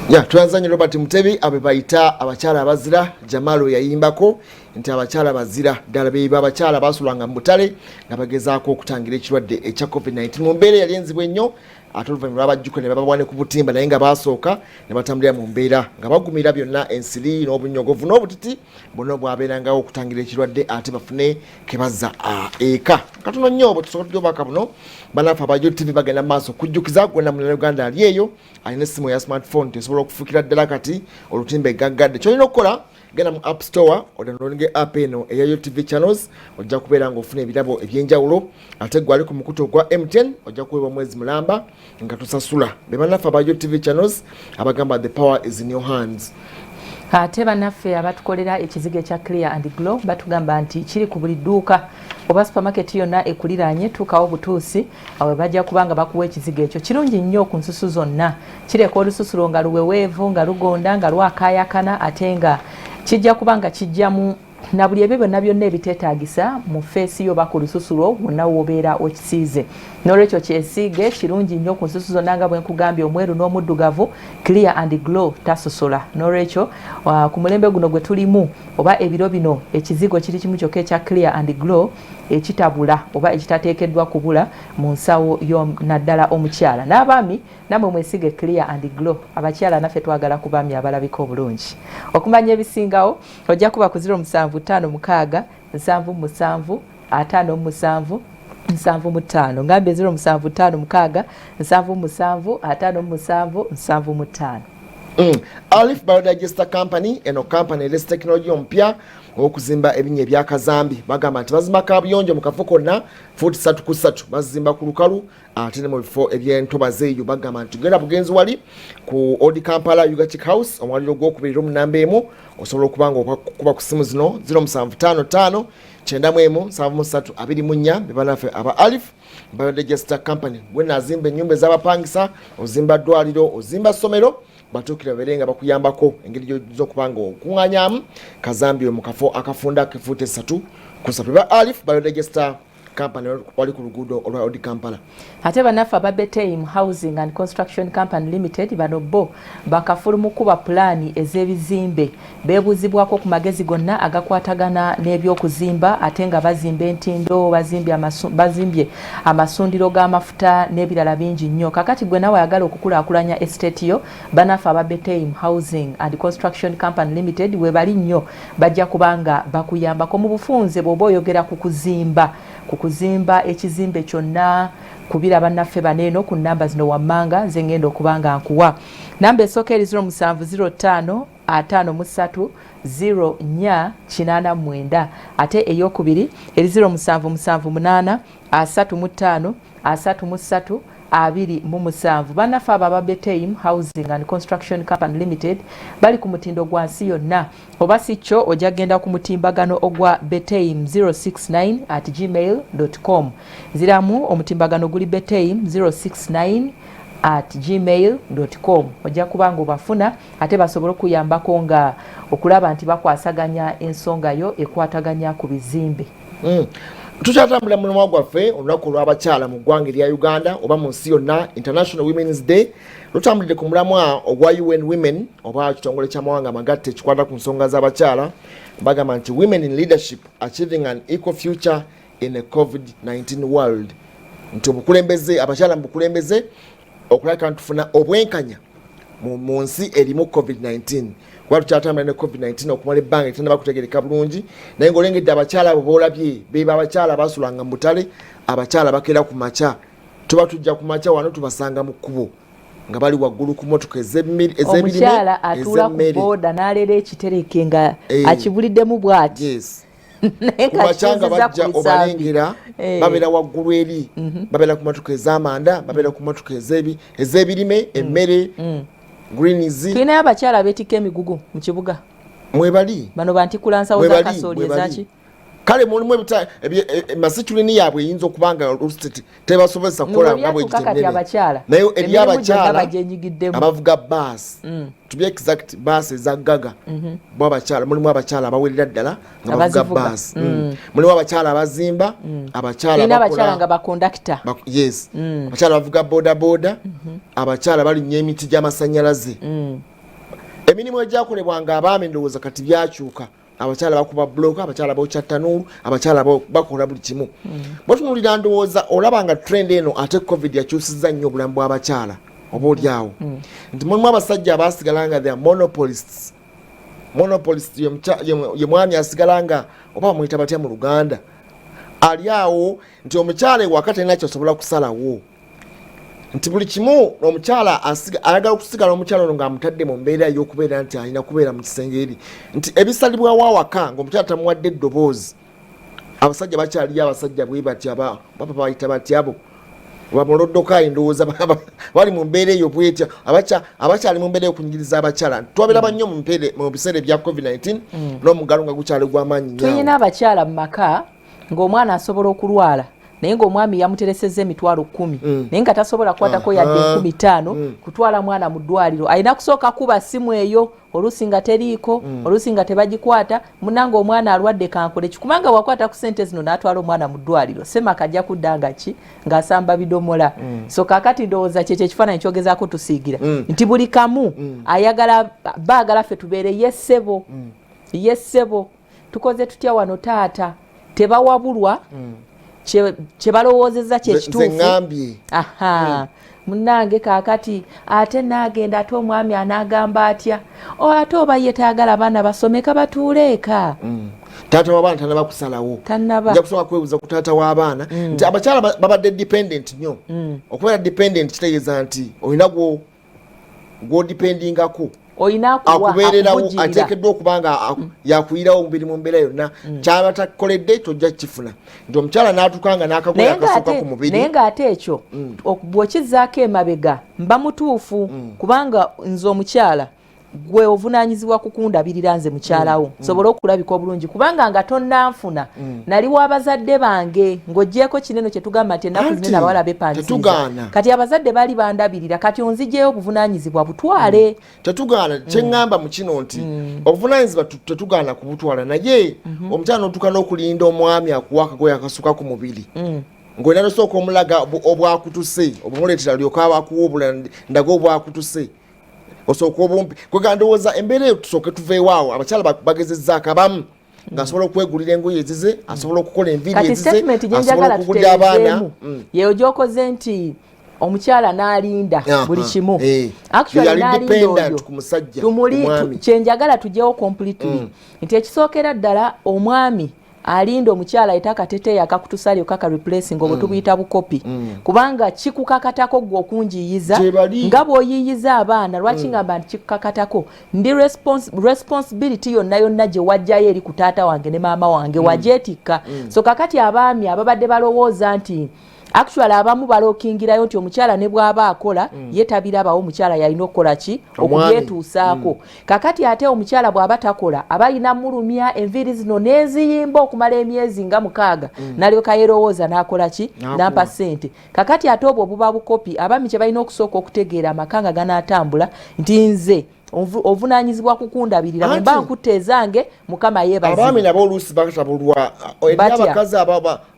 Ya, tweyanzanye Robert Mutebi. Abe bayita abakyala abazira. Jamalo yayimbako nti abakyala bazira ddala. Beba abakyala basulanga mu butale nga bagezaako okutangira ekirwadde ekya COVID-19 mu mbeera eyali enzibu ennyo, ate oluvannyuma lwabajjuka ne babawa ne ku butimba, naye nga basooka ne batambulira mu mbeera nga bagumira byonna, ensiri n'obunyogovu n'obutiti bwonna bwabeerangawo okutangira ekirwadde, ate bafune kebazza eka. Katono nnyo bwe tusooka tujja obubaka buno. Banaffe aba UTV bagenda mu maaso okujjukiza gwena Munnayuganda ali eyo alina essimu eya smartphone tesobola okufuukira ddala kati olutimba egaggadde. Kyolina okukola, genda mu App Store odownloadinge app eno eya UTV Channels, ojja kubeera ng'ofuna ebirabo ebyenjawulo. Ate gwe ali ku mukutu ogwa MTN ojja kuweebwa mwezi mulamba nga tusasula. Be bannaffe aba UTV Channels abagamba, "The power is in your hands." Ate bannaffe abatukolera ekizigo ekya Clear and Glow batugamba nti kiri ku buli dduuka oba supermarket yonna ekuliraanye. Tuukawo butuusi awe, bajja kuba nga bakuwa ekizigo ekyo. Kirungi nnyo ku nsusu zonna, kireka olususu lwo nga luweweevu, nga lugonda, nga lwakaayakana, ate nga kijja kuba nga kijjamu na buli ebyo byonna byonna ebiteetaagisa mu face yo oba ku lususu lwo wonna w'obeera okisiize. N'olwekyo kyesiige, kirungi nnyo ku nsusu zonna nga bwe nkugambye, omweru n'omuddugavu. Clear and Glow tasosola. N'olwekyo ku mulembe guno gwe tulimu oba ebiro bino, ekizigo kiri kimu kyokka ekya Clear and Glow ekitabula oba ekitateekeddwa kubula mu nsawo yo, naddala omukyala n'abaami. Nammwe mwesige Clear and Glow. Abakyala naffe twagala ku baami abalabika obulungi. Okumanya ebisingawo ojja kuba ku 0756 77 57 75. Ngambye 0756 77 57 75. Alif Biodigester Company, eno company erese tekinologiya omupya ow'okuzimba ebinnya ebyakazambi. Bagamba nti bazimba kabuyonjo mu kafo konna fuuti 3 ku 3, bazimba ku lukalu ate ne mu bifo ebyentobazi eyo. Bagamba nti genda bugenzi wali ku Old Kampala, Ugachik House, omwaliro gwokubiri mu namba 1. Osobola okuba nga okuba ku simu zino 0755 91 73 24. Bebanaffe aba Alif Biodigester Company. Gwe naazimba ennyumba ez'abapangisa, ozimba ddwaliro, ozimba ssomero, batuukire babeere nga bakuyambako engeri gyoyinza okuba nga okuŋŋaanyamu kazambi mu kafo akafunda kefuuti 3 ku 3. Ba Alif Biodigester Company wali ku luguudo olwa Old Kampala. Ate bannaffe aba Beteim Housing and Construction Company Limited, bano bo bakafulu mu kuba pulaani ez'ebizimbe. Beebuuzibwako ku magezi gonna agakwatagana n'ebyokuzimba, ate nga bazimba entindo, bazimbye amasundiro g'amafuta n'ebirala bingi nnyo. Kakati gwe nawe ayagala okukulaakulanya estate yo, bannaffe aba Beteim Housing and Construction Company Limited webali nnyo, bajja kubanga bakuyambako mu bufunze bw'oba oyogera ku kuzimba ekizimbe kyonna. Kubira bannaffe baneeno ku namba zino wammanga nze ngenda okuba nga nkuwa. Namba esooka eri 0705 53 04 89, ate eyokubiri eri 0778 35 33. 27. Bannaffe abo aba Beteim Housing and Construction Company Limited bali ku mutindo gwa nsi yonna, oba si kyo ojja kugenda ku mutimbagano ogwa beteim 069 at gmail com. Nziramu, omutimbagano guli beteim 069 at gmail com. Ojja kuba nga obafuna ate basobole okuyambako nga okulaba nti bakwasaganya ensonga yo ekwataganya ku bizimbe. Tukyatambula mulamwa gwaffe, olunaku olw'abakyala mu ggwanga erya Uganda oba mu nsi yonna, International Women's Day. Lutambulidde ku mulamwa ogwa UN Women oba ekitongole ky'amawanga amagatte ekikwata ku nsonga z'abakyala. Bagamba nti "Women in leadership: achieving an equal future in a COVID-19 world", nti obukulembeze, abakyala mu bukulembeze, okulabika ntufuna obwenkanya mu nsi erimu COVID-19, kuba tukyatambula ne COVID-19 okumala ebbanga etanaba kutegereka bulungi. Naye ngaolengedde abakyala abo boolabye, beba abakyala basulanga mu butale, abakyala bakeera ku makya, tuba tujja ku makya wano tubasanga mu kkubo nga bali waggulu ku motoka ez'ebirime. Omukyala atuula ku booda n'aleera ekitereke nga akibuliddemu bw'ati. Naye ku makya nga ng'akituuziza bajja ku bisambi. Obalengera babeera waggulu eri, babeera ku motoka ez'amanda, babeera ku motoka ez'ebirime, emmere, greens. Tulinayo abakyala abeetikka emigugu mu kibuga. Mwebali. Bano bantikula nsawo za Mwebali, kasooli. Mwebali. Ezaki? Kale mulimu masituline yaabwe eyinza okuba nga oluusi tebasobozesa kukola nga bwe Byatuuka kati gitenene. abakyala Naye eri emirimu gyonna abakyala bagyenyigiddemu. abavuga baasi, to be exact, baasi eza gaga, bo abakyala, mulimu abakyala abawerera ddala nga bavuga Abazivuga. baasi. Mulimu abakyala abazimba, abakyala Tulina bakola- abakyala nga bakondakita. Yes, abakyala bavuga boda boda, abakyala balinnya emiti gy'amasannyalaze. Emirimu egyakolebwanga abaami, ndowooza kati byakyuka. Abakyala bakuba buloka, abakyala bokya tanuulu, abakyala bakola buli kimu. Bwetunulira, ndowooza olaba nga trend eno, ate COVID yakyusiza nnyo obulamu bw'abakyala. Oba oliawo nti mulimu abasajja abasigala nga they are monopolists. Monopolist ye mwami asigala nga, oba bamuyita batya mu Luganda, ali awo nti omukyala ewaka talina kyasobola kusalawo, nti buli kimu omukyala ayagala okusigala omukyala ono ng'amutadde mu mbeera ey'okubeera nti alina kubeera mu kisenge eri, nti ebisalibwawo awaka ng'omukyala tamuwadde eddoboozi. Abasajja bakyaliyo, abasajja bwe batya, baba bayita batya abo bamuloddokayi, ndowooza bali mu mbeera eyo bwetya, abakyali mu mbeera ey'okunyigiriza abakyala. Twabiraba nnyo mu biseera ebya COVID-19 n'omugalo nga gukyali gw'amaanyi nnyo. Tulina abakyala mu maka ng'omwana asobola okulwala, naye ng'omwami yamuteresezza 100,000, naye nga tasobola kukwatako yadde 5,000 kutwala mwana mu ddwaliro. Alina kusooka kuba simu eyo, oluusi nga teriiko, oluusi nga tebagikwata. Munange, omwana alwadde, kankole ki? Kubanga wakwata ku sente zino n'atwala omwana mu ddwaliro, semaka ajja kudda nga ki, ng'asamba bidomola. So kaakati ndowooza kyekyo ekifaananyi kyogezaako tusiigira nti buli kamu ayagala, baagala ffe tubeere ye ssebo, ye ssebo, tukoze tutya wano taata? Tebawabulwa kye balowoozezza Nze kyekituufu. ŋŋambye. Aha, munnange, kaakati ate naagenda, ate omwami anaagamba atya? O, ate oba ye tayagala abaana basomeka, batuule eka. Taata w'abaana tanaba kusalawo. Tannaba. Nja kusooka kwebuuza ku taata w'abaana nti abakyala babadde dependent nnyo. Okubeera dependent kitegeeza nti olina gwodependingako Olina akuwa, akubeererawo, akuvujjirira. Ateekeddwa okuba nga yakuyirawo omubiri mu mbeera yonna. Kyaba takoledde tojja kukifuna, nti omukyala n'atuuka nga n'akagoye Naye akasooka ng'ate ku mubiri. Naye ng'ate ekyo bw'okizzaako emabega, mba mutuufu, kubanga nze omukyala, gwe ovunaanyizibwa kukundabirira nze mukyalawo, nsobole okulabika obulungi, kubanga nga tonnanfuna nali w'abazadde bange. Ng'oggyeko kinene kye tugamba nti ennaku Anti, zinene abawala bepangisiriza. Tetugaana. Kati abazadde baali bandabirira, kati onzigyeyo obuvunaanyizibwa butwale. Tetugaana. Kyeŋŋamba mu kino nti obuvunanyizibwa tetugaana kubutwala, naye omukyala n'otuuka n'okulinda omwami akuwa akagoye akasuka ku mubiri, ng'olina nosooka omulaga obwakutuse, obumuleetera, lyoka abakuwa obulala, ndaga obwakutuse, osooka obumpi. Kwega ndowooza embeera eyo tusooke tuveewo awo. Abakyala bagezezzaako abamu ng'asobola okwegulira engoye ezize, asobola okukola enviiri Kati ezize, statement asobola gyenjagala okugulira abaana. tuterezeemu yeyo gyokoze nti omukyala n'alinda buli kimu. Actually, Yali n'alinda dependent oyo ku musajja, tumuli ku mwami. Kyenjagala tugyewo completely nti ekisookera ddala, omwami alinda omukyala ayita akateteeyi akakutusalyo kaka replacing, obwo tubuyita bukopi, kubanga kikukakatako gwe okunjiyiza Gyebali. nga bw'oyiyiza abaana. Lwaki ngamba nti kikukakatako? Ndi responsibility yonna yonna gye wajjayo eri ku taata wange ne maama wange, wagyetikka. So kakati abaami ababadde balowooza nti Actually abamu balokingirayo nti omukyala ne bw'aba akola ye tabirabawo, omukyala yalina okukola ki? Okubyetuusaako. Kakati ate omukyala bw'aba takola, aba alina mulumya enviiri zino n'eziyimba okumala emyezi nga 6, nalyoka yerowooza n'akola ki? Nampa ssente. Kakati ate obwo buba bukopi. Abaami kye balina okusooka okutegeera, amaka nga ganaatambula, nti nze ovunaanyizibwa kukundabirira, bwe mba nkutta ezange, Mukama yeebazibwe. Abaami nabo oluusi batabulwa eri abakazi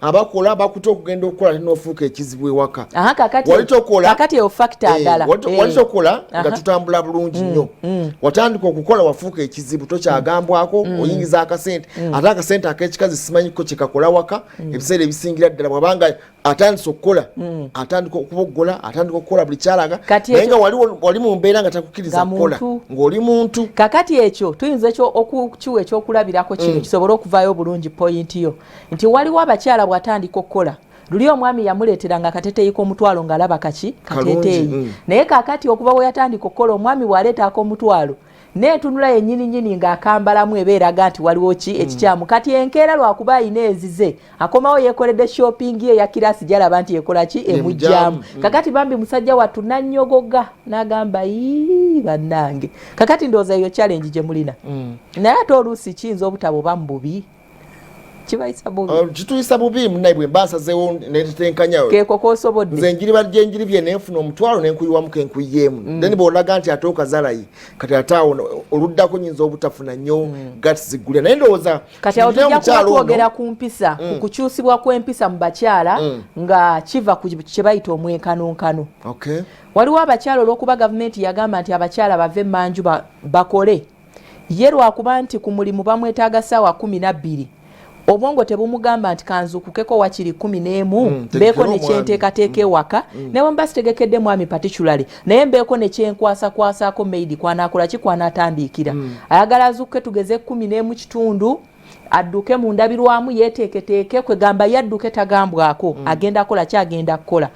abakola, bakuta okugenda okukola ate n'ofuuka ekizibu ewaka. Wali tokola. Kakati eyo factor eh, ndala. Wali eh. tokola nga tutambula bulungi nnyo. Watandika okukola, wafuuka ekizibu, tokyagambwako. Oyingiza akasente, ate akasente ak'ekikazi simanyiko kyekakola waka. Ebiseera ebisingira ddala bwabanga atandise okukola, atandika okuboggola, atandika okukola buli kyalaga, naye nga wali mu mbeera nga takukkiriza kukola ng'oli muntu. Kakati ekyo tuyinza okukiwa ekyokulabirako kino, kisobole okuvaayo obulungi point yo, nti waliwo abakyala bw'atandika okukola, luli omwami yamuleetera nga akateteeyi k'omutwalo ng'alaba kaki kateteeyi. Naye kakati okuva bwe yatandika okukola, omwami bw'aleetaako omutwalo n'entunula yennyini nyini ng'akambalamu eba eraga nti waliwo ki ekikyamu. Kati enkeera lwakuba ayina ezize, akomawo yeekoledde shopping ye eya kirasi gyalaba nti ekola ki, emugjamu. Kakati bambi musajja wattu nannyogoga n'agamba, "Ii, bannange." Kakati ndowooza eyo challenge gye mulina. Naye ate oluusi kiyinza obutaba oba mu bubi, kibayisa bubi. Kituyisa bubi munaye. Bwe mba nsazeewo netetenkanya keeko kosobodde. Nze njiriba gyenjiri bye nenfuna omutwalo nenkuyiwamu kenkuyiyeemu. Then bw'olaga nti ate okazalayi, kati ate awo oluddako nyinza obutafuna nnyo guts ziggulya, naye ndowooza Kati awo tujja kuba twogera ku mpisa, ku kukyusibwa kw'empisa mu bakyala, nga kiva ku kye bayita omwenkanonkano. Waliwo abakyala, olw'okuba gavumenti yagamba nti abakyala bave emanju bakole, ye lwakuba nti ku mulimu bamwetaaga ssaawa 12, obwongo tebumugamba nti kanzukukeko wakiri 11, mbeeko nekyenteekateeka ewaka. Ne bwe mba sitegekedde mwami particularly, naye mbeeko nekyenkwasakwasako maid kwanakola ki, kwanatandiikira. Ayagala azukuke tugeze 11 kitundu, adduke mu ndabirwamu, yeeteeketeeke, kwegamba yadduke tagambwako. Agenda kukola ki? Agenda kukola.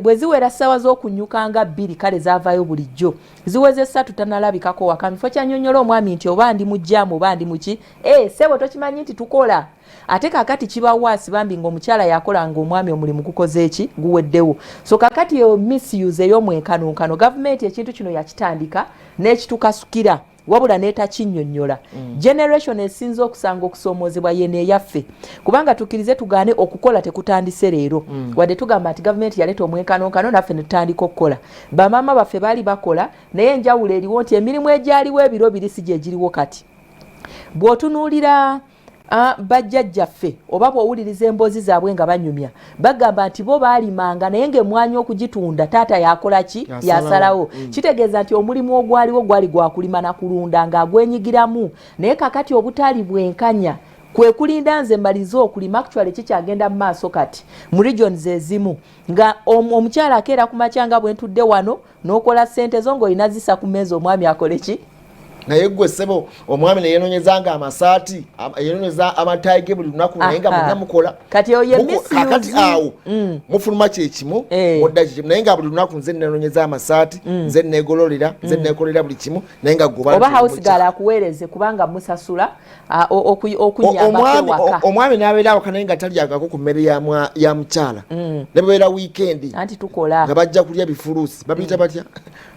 Bwe ziwera ssaawa z'okunyuka nga 2, kale zaavaayo bulijjo, ziweze 3, tanalabikako waka. Mifo kyanyonyola omwami nti oba ndi mu jam oba ndi muki, e sebo tokimanyi nti tukola. Ate kakati kiba waasi bambi ng'omukyala yakola ng'omwami omulimu gukoze eki, guweddewo. So kakati eyo misuse ey'omwenkanonkano, gavumenti ekintu kino yakitandika n'ekitukasukira, wabula n'etakinnyonnyola. Generation esinza okusanga okusoomoozebwa yeno eyaffe, kubanga tukkirize tugaane, okukola tekutandise leero. Wadde tugamba nti gavumenti yaleeta omwenkanonkano naffe ne tutandika okukola, bamaama baffe baali bakola, naye enjawulo eriwo nti emirimu egyaliwo ebiro biri si gyegiriwo kati. Bw'otunuulira bajjajjaffe oba bw'owuliriza emboozi zaabwe nga banyumya, bagamba nti bo baalimanga, naye ng'emmwanyi okugitunda taata yakola ki? Yasalawo. Kitegeeza nti omulimu ogwaliwo gwali gwakulima na kulunda ng'agwenyigiramu. Naye kakati obutali bwenkanya kwe kulinda nze malize okulima. Actually kikyagenda mu maaso kati mu regions ezimu, nga omukyala akeera ku makya nga bwe ntudde wano, n'okola ssente zo ng'olina zisa ku mmeeza omwami akole ki? Naye gwe ssebo, omwami neyenonyezanga amasaati, yenonyeza amatayi ge buli lunaku, naye nga mwenna mukola. Kati oyo Kakati awo mufuluma kyekimu, mudda kyekimu, naye nga buli lunaku nze nenonyeza amasaati, nze negololera, nze nekolera buli kimu, naye nga goba oba house girl akuweereze kubanga musasula okunyambako ewaka. Omwami n'abeera awaka naye nga talyagako ku mmere ya mukyala, ne bwebeera wiikendi. Anti tukola. Nga bajja kulya bifuluusi, babiyita batya,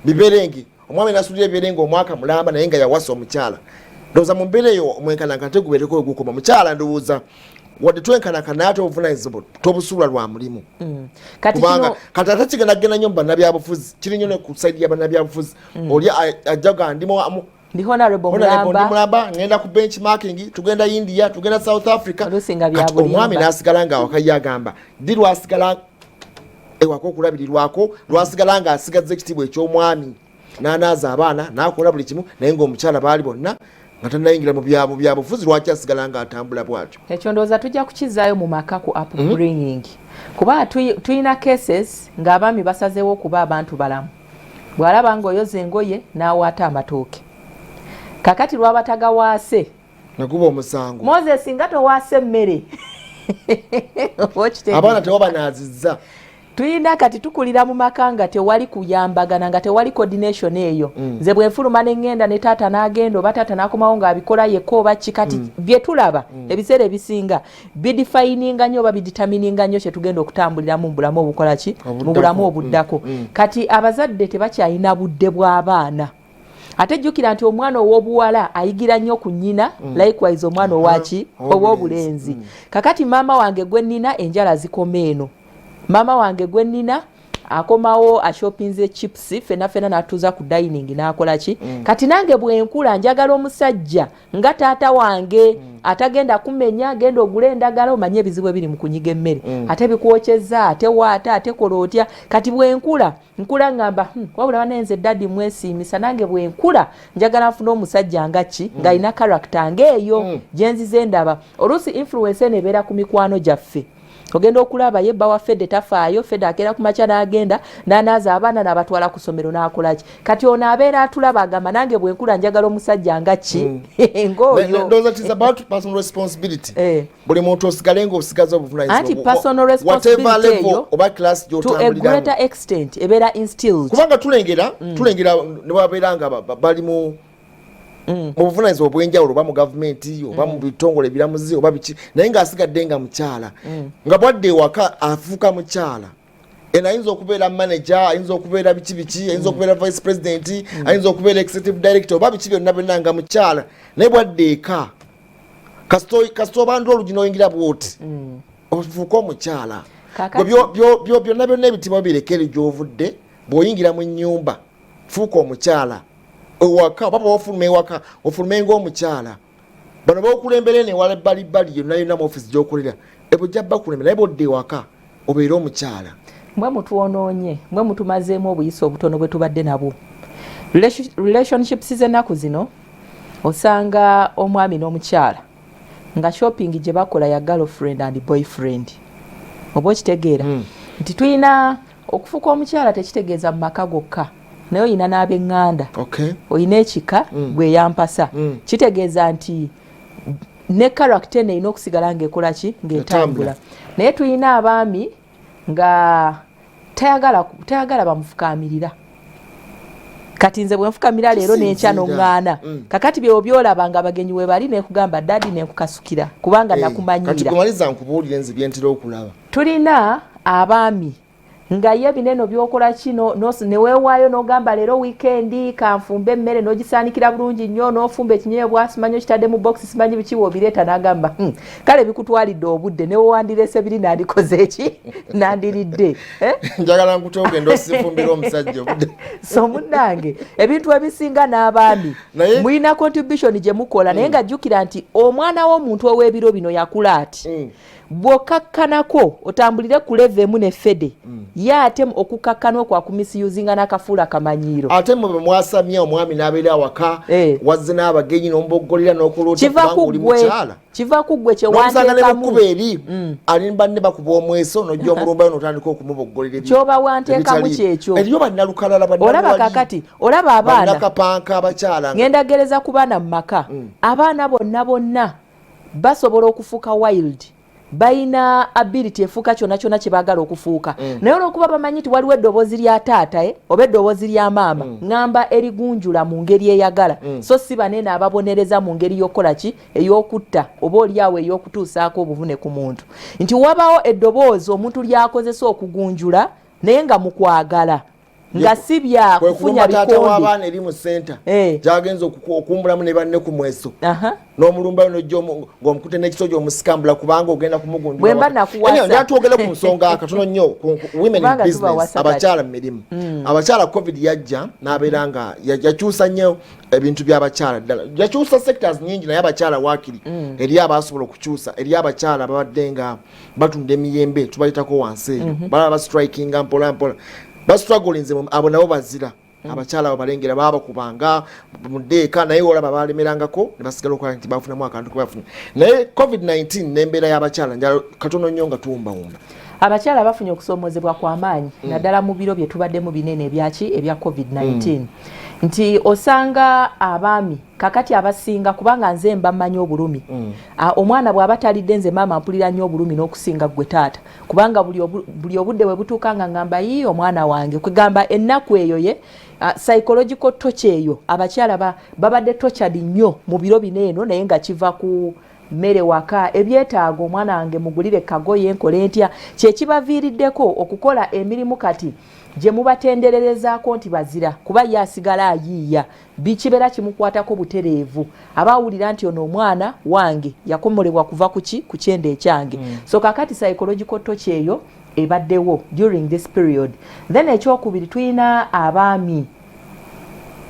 biberenge. Omwami nasulira ebiberenge omwaka mulamba, naye nga yawasa omukyala. Ndowooza mu mbeera eyo omwenkananka tegubeereko wegukoma. Mukyala, ndowooza wadde twenkanankana, ate obuvunanyizibwa tobusuula lwa mulimu. Kubanga kati ate kigenda kugenda nnyo mu bannabyabufuzi, kiri nnyo ne ku side ya bannabyabufuzi. Oli ajja ga ndi Ndi honorable. Mulamba, mulamba, ngenda ku benchmarking, tugenda India, tugenda South Africa. Kati omwami n'asigala nga awaka ye agamba ddi lwasigala ewaka okulabirirwako, lwasigala nga asigazza ekitiibwa eky'omwami, n'anaaza abaana, n'akola buli kimu, naye ng'omukyala baali bonna nga tanayingira mu byabufuzi, lwaki asigala nga atambula bw'atyo? Ekyo ndowooza tujja kukizaayo mu maka ku upbringing, kuba tuyina cases ng'abaami basazeewo okuba abantu balamu. Bw'alaba ng'oyoza engoye n'awaata amatooke, kakati lwaba tagawaase naguba omusango. Moses, nga towaase emmere. Abaana tewabanaazizza. Tulina kati tukulira mu maka nga tewali kuyambagana, nga tewali coordination eyo. Nze bwenfuluma neŋŋenda ne taata n'agenda, oba taata n'akomawo ng'abikola yekka oba ki. Kati bye tulaba ebiseera ebisinga bidefininga nnyo oba bidetermininga nnyo kyetugenda okutambuliramu mu bulamu obukola ki, mu bulamu obuddako. Kati abazadde tebakyalina budde bw'abaana. Ate jjukira nti omwana ow'obuwala ayigira nnyo ku nnyina, likewise omwana owaki ow'obulenzi. Kakati maama wange gwe nnina enjala zikoma eno, maama wange gwe nnina akomawo ashopinze chips, fena fena natuuza ku dining n'akola ki. Kati nange bwenkula njagala omusajja nga taata wange, atagenda kumenya, genda ogule endagala, omanye ebizibu ebiri mu kunyiga emmere, ate bikwokyeza, ate waata, ate kola otya. Kati bwenkula nkula ngamba, wabula banenze daddy mwesiimisa, nange bwenkula njagala nfune omusajja nga ki, ng'alina character ng'eyo gyenzize ndaba. Oluusi influence eno ebeera ku mikwano gyaffe. Ogenda okulaba ye bba wa Fede tafaayo. Fede akeera ku makya n'agenda n'anaaza abaana n'abatwala ku ssomero n'akola ki. Kati ono abeera atulaba agamba, nange bwenkula njagala omusajja nga ki, ng'oyo. Ndowooza it is about personal responsibility. Buli muntu osigale ng'osigaza obuvunanyizibwa. Anti personal responsibility eyo oba class to a greater extent ebeera instilled. Kubanga tulengera ne babeera nga bali mu buvunanyizibwa obw'enjawulo, oba mu gavumenti oba mu bitongole ebiramuzi oba biki, naye ng'asigadde nga mukyala, nga bwadde ewaka afuuka mukyala. Eno ayinza okubeera manager, ayinza okubeera biki biki, ayinza okubeera vice president, ayinza okubeera executive director oba biki byonna byonna, nga mukyala, naye bwadde eka kasita obandula olugi n'oyingira bwoti, ofuuka omukyala. Byonna byonna ebitiibwa birekere gy'ovudde. Bw'oyingira mu nnyumba fuuka omukyala ewaka, oba bwofuluma ewaka ofulume ng'omukyala. Bano bokulembera eno ewala ebbalibbali yonna yonna mu ofisi gy'okolera, ebojja bakulembera, naye bodde ewaka obeere omukyala. Mwe mutwonoonye, mwe mutumazeemu obuyisa obutono bwe tubadde nabwo. Relationships z'ennaku zino, osanga omwami n'omukyala nga shopping gye bakola ya girlfriend and boyfriend. Oba okitegeera nti tulina okufuuka omukyala tekitegeeza mu maka gokka, naye oyina n'ab'eŋŋanda, oyina ekika gwe yampasa. Kitegeeza nti ne character eno erina okusigala ng'ekola ki, ng'etambula. Naye tulina abaami nga tayagala bamufukaamirira. Kati nze bwenfukamira leero nenkya noŋŋaana. Kakati byewo byolaba nga abagenyi we bali nekugamba daddy nekukasukira kubanga nakumanyiira. Maliza nkubuulire nze byentera okulaba. Tulina abaami nga ye bineno byokola kino neweewaayo n'ogamba leero weekend kanfumbe emmere, n'ogisaanikira bulungi nnyo, n'ofumba ekinyeebwa, simanyi okitadde mu box, simanyi biki, wobireeta n'agamba, kale bikutwalidde obudde, newewandireese biri nandikoze eki, nandiridde." Eh? Njagala nkuta ogenda osifumbira omusajja obudde. So munnange, ebintu ebisinga n'abaami mulina contribution gye mukola, naye nga jjukira nti omwana w'omuntu ow'ebiro bino yakula ati, bw'okkakkanako otambulire ku level emu ne Fede, ye ate okukakkana okwo akumisusinga n'akafuula kamanyiiro. Ate mwe bwe mwasamya omwami n'abeera awaka, wazze n'abagenyi n'omuboggolera n'okola otya, kiva kubanga ku oli ggwe. mukyala. Kiva ku ggwe. N'omusanga ne Kyewanteekamu. mukuba eri ali banne bakuba omweso, n'ojja omulumbayo n'otandika okumuboggolera Kyoba wanteekamu ebitaliimu. kyekyo. Eriyo bannalukalala, Olaba bannaluwali, kakati olaba abaana bannakapanka abakyala ngenda gereza ku baana mu maka. Abaana bonna bonna basobola okufuuka wild, balina ability efuuka kyonna kyonna kye baagala okufuuka, naye olwokuba bamanyi nti waliwo eddoboozi lya taata oba eddoboozi lya maama, ŋŋamba erigunjula mu ngeri eyagala, so si banene ababonereza mu ngeri y'okukola ki, ey'okutta oba oliawo ey'okutuusaako obuvune ku muntu, nti wabawo eddoboozi omuntu lyakozesa okugunjula, naye nga mu kwagala, nga si bya kwe kufunya kulumba taata bikonde. W'abaana eri mu center gyagenza okuwumbulamu ne banne ku mweso, n'omulumbayo nojja ng'omukute n'ekiso gy'omusikambula kubanga ogenda kumugundula. Bwe mba nakuwasa. Anyway, twogere ku nsonga katono nnyo ku women in Kubanga business, tubawasa kati. abakyala mu mirimu. Abakyala, COVID yajja n'abeera nga yakyusa nnyo ebintu by'abakyala. Ddala yakyusa sectors nyingi, naye abakyala waakiri eri abasobola okukyusa. Eri abakyala babadde nga batunda emiyembe, tubayitako wansi eyo, balaba bastrikinga mpola mpola, bastrugglinze, abo nabo bazira. Abakyala abo balengera babakubanga muddeeka, naye olaba balemerangako ne basigala okola nti bafunamu akantu kebafuna. Naye COVID-19 n'embeera y'abakyala, njala katono nnyo nga tuwumbawumba. Abakyala bafunye okusoomoozebwa kwa maanyi mm. naddala mu biro bye tubaddemu binene ebyaki ebya covid-19 mm. nti osanga abaami kakati abasinga kubanga nze mba mmanyi obulumi mm. omwana bw'aba talidde nze maama mpulira nnyo obulumi n'okusinga ggwe taata kubanga buli obudde bwe butuuka nga ngamba yii omwana wange kwegamba ennaku eyo ye psychological torture eyo abakyala babadde tortured nnyo mu biro bino eno naye nga kiva ku mmere waka ebyetaago omwana wange mugulire kagoye nkole ntya kyekibaviiriddeko okukola emirimu kati gye mubatendererezaako nti bazira kuba ye asigala ayiiya bikibeera kimukwatako butereevu aba awulira nti ono omwana wange yakomolebwa kuva kuki ku kyenda ekyange mm. so kakati psychological torture eyo ebaddewo during this period then ekyokubiri tulina abaami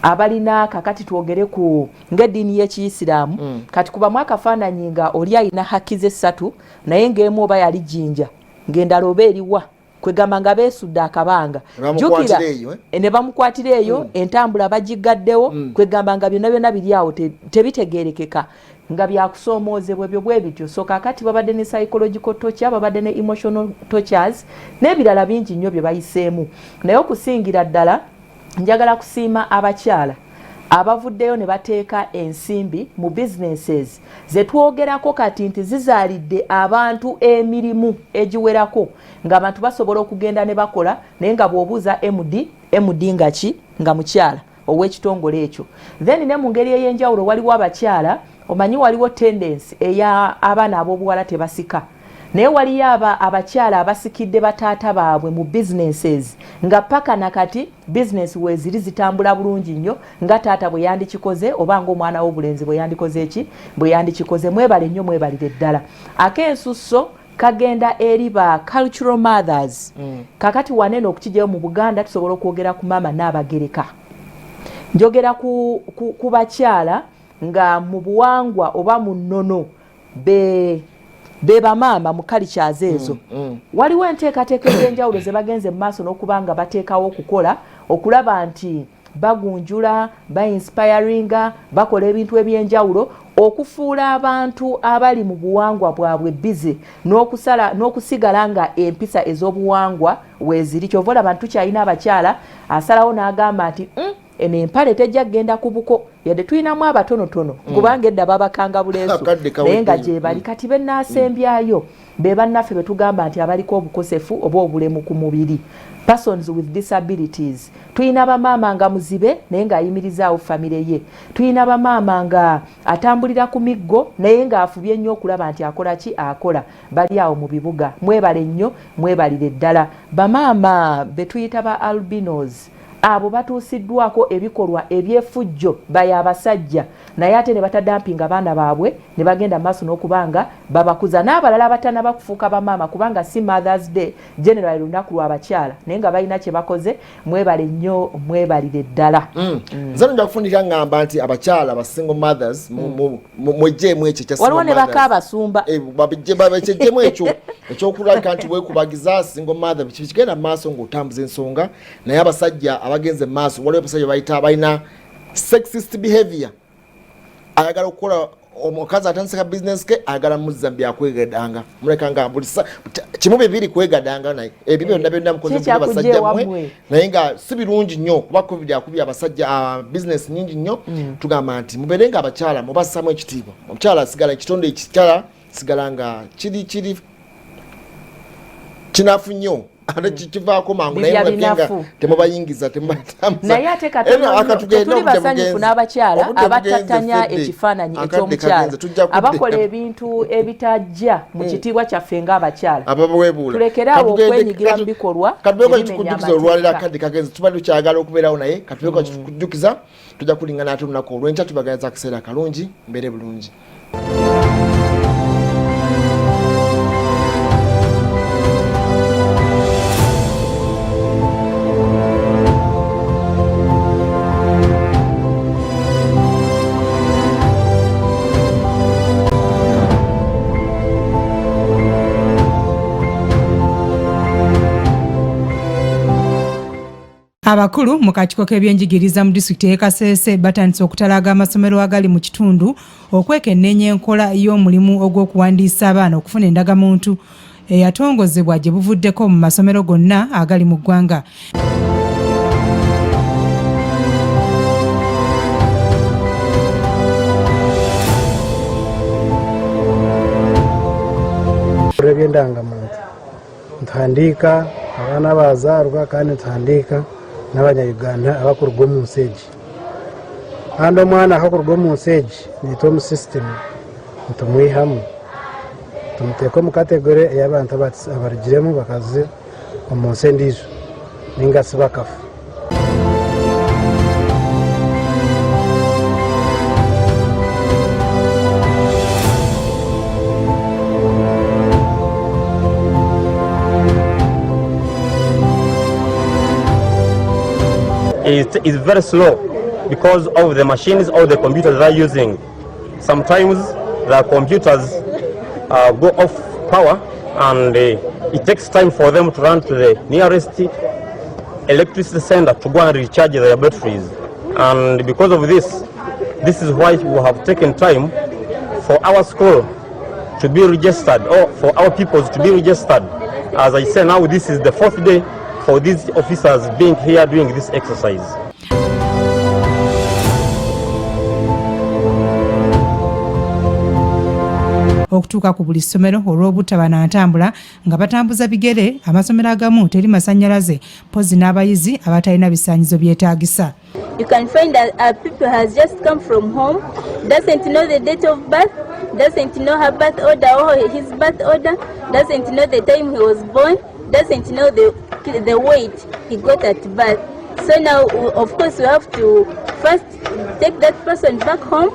abalina kakati twogere ku ng'eddiini y'ekiyisiraamu mm. kati kubamu akafaananyi nga oli alina haki ze ssatu naye ng'emu oba yali jjinja ng'endala oba eriwa kwegamba nga beesudde akabanga jjukira eh? ne bamukwatira eyo mm. entambula bagiggaddewo mm. kwegamba nga byonna byonna biri awo tebitegeerekeka nga byakusoomoozebwa ebyo bwe bityo so kakati babadde ne psychological torture babadde ne emotional tortures n'ebirala bingi nnyo bye bayiseemu naye okusingira ddala njagala kusiima abakyala abavuddeyo ne bateeka ensimbi mu businesses ze twogerako kati nti zizaalidde abantu emirimu egiwerako ng'abantu basobola okugenda ne bakola naye nga bw'obuuza md md nga ki nga mukyala ow'ekitongole ekyo then ne mu ngeri ey'enjawulo waliwo abakyala omanyi waliwo tendensi eya abaana ab'obuwala tebasika naye waliyo aba abakyala abasikidde bataata baabwe mu businesses nga paka nakati bizinesi weeziri zitambula bulungi nnyo nga taata bwe yandikikoze oba ngaomwana w'obulenzi bwe yandikoze eki bwe yandikikoze mwebale nnyo mwebalire ddala ak'ensusso kagenda eri ba cultural mothers mm. kakati wanene okukijayo mu buganda tusobola okwogera ku maama n'abagereka njogera ku, ku, ku bakyala nga mu buwangwa oba mu nnono be be bamaama mu cultures ezo mm, mm. waliwo enteekateeka ez'enjawulo ze bagenze mu maaso n'okuba nga bateekawo okukola okulaba nti bagunjula bainspiringa bakola ebintu eby'enjawulo okufuula abantu abali mu buwangwa bwabwe bize n'okusigala nga empisa ez'obuwangwa weeziri kyova olaba nti tukyalina abakyala asalawo n'agamba nti mm, eno empale tejja kugenda ku buko yadde tulinamu abatonotono mm. kubanga edda babakanga buleesu naye nga gyebali mm. kati benaasembyayo be bannaffe betugamba nti abaliko obukosefu oba obulemu ku mubiri persons with disabilities tulina bamaama nga muzibe naye ng'ayimirizaawo famire ye tulina bamaama nga atambulira ku miggo naye ng'afubye nnyo okulaba nti akola ki akola bali awo mu bibuga mwebale nnyo mwebalire ddala bamaama betuyita ba albinos abo batuusiddwako ebikolwa eby'efujjo by abasajja naye ate ne batadampinga baana baabwe ne bagenda maaso n'okuba nga babakuza n'abalala abatanaba kufuuka bamaama kubanga si Mothers Day generally lunaku lwa bakyala naye nga balina kye bakoze mwebale nnyo mwebalire ddala. Mm. Mm. Nze nja kufundika ngamba nti abakyala ba single mothers mm. mwejjeemu ekyo ekya waliwo ne baka abasumba eh, bakyejjemu ekyo ekyokulabika nti weekubagiza single mother kigenda mu maaso ng'otambuza ensonga naye abasajja abagenze mu maaso waliwo abasajja bayita balina sexist behavior ayagala okukola omukazi atandise ka bizinesi ke ayagala muzza mu byakwegadanga muleka nga buli kimu bibiri kwegadanga naye ebyo byonna byonna mukoze basajja mwe naye nga si birungi nnyo kuba covid akubye abasajja ah, bizinesi nyingi nnyo mm. tugamba nti mubeere nga abakyala mubassamu ekitiibwa omukyala asigala ekitonde ekikyala sigala nga kiri kiri kinafu nnyo ate mm. kivaako mangu naye mulabye nga temubayingiza temubatambuza naye ate katono basanyufu n'abakyala abatatanya ekifaananyi eky'omukyala abakola ebintu ebitajja mu mm. kitiibwa kyaffe ng'abakyala abawebuula tulekere awo okwenyigira mu bikolwa katubeko kitukujukiza olwaliro akadde kagenze tuba tukyagala okubeerawo naye katubeko mm. kitukujukiza tujja kulingana ate olunaku olwenkya tubagaliza akaseera akalungi mbeere bulungi Abakulu mu kakiiko k'ebyenjigiriza mu disitulikiti ey'e Kasese batandise okutalaaga amasomero agali mu kitundu okwekenneenya enkola y'omulimu ogw'okuwandiisa abaana okufuna endagamuntu eyatongozebwa gye buvuddeko mu masomero gonna agali mu ggwanga. Ebyendangamuntu nituhandiika abaana abazaarwa kandi nituhandiika n'abanya-Uganda abakuruga omu nsi egi. Kandi omwana akakuruga omu nsi egi naitwe omu system nitumwihamu tumuteeka omu category ey'abantu abarugiremu bakaza omu nsi endiijo ninga shi bakafa. It is very slow because of the machines or the computers they are using. Sometimes the computers go off power and it takes time for them to run to the nearest electricity center to go and recharge their batteries. And because of this, this is why we have taken time for our school to be registered or for our pupils to be registered. As I say now, this is the fourth day for these officers being here doing this exercise. Okutuuka ku buli ssomero olw'obutaba na ntambula nga batambuza bigere, amasomero agamu teri masannyalaze mpozzi n'abayizi abatalina bisaanyizo byetaagisa. You can find that a people has just come from home, doesn't know the date of birth, doesn't know her birth order or his birth order, doesn't know the time he was born, doesn't know the weight he got at birth. So now, of course, we have to first take that person back home.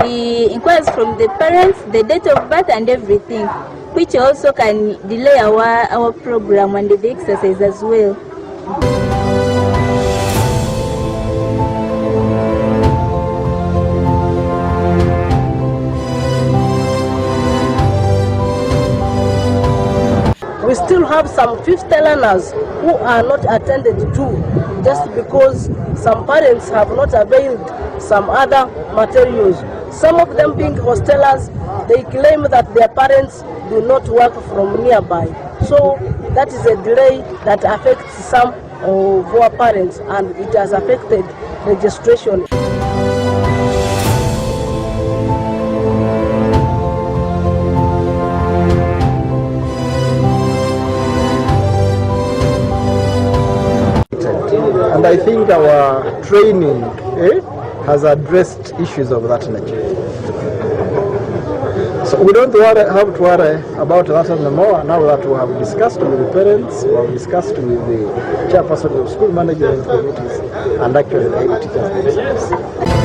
He inquires from the parents, the date of birth and everything, which also can delay our program and the exercise as well. We still have some 50 learners who are not attended to just because some parents have not availed some other materials. Some of them being hostellers, they claim that their parents do not work from nearby. So that is a delay that affects some of our parents and it has affected registration. And I think our training has addressed issues of that nature. So we don't have to worry about that anymore now that we have discussed with the parents, we have discussed with the chairperson of school management committees, and actually the head teachers themselves.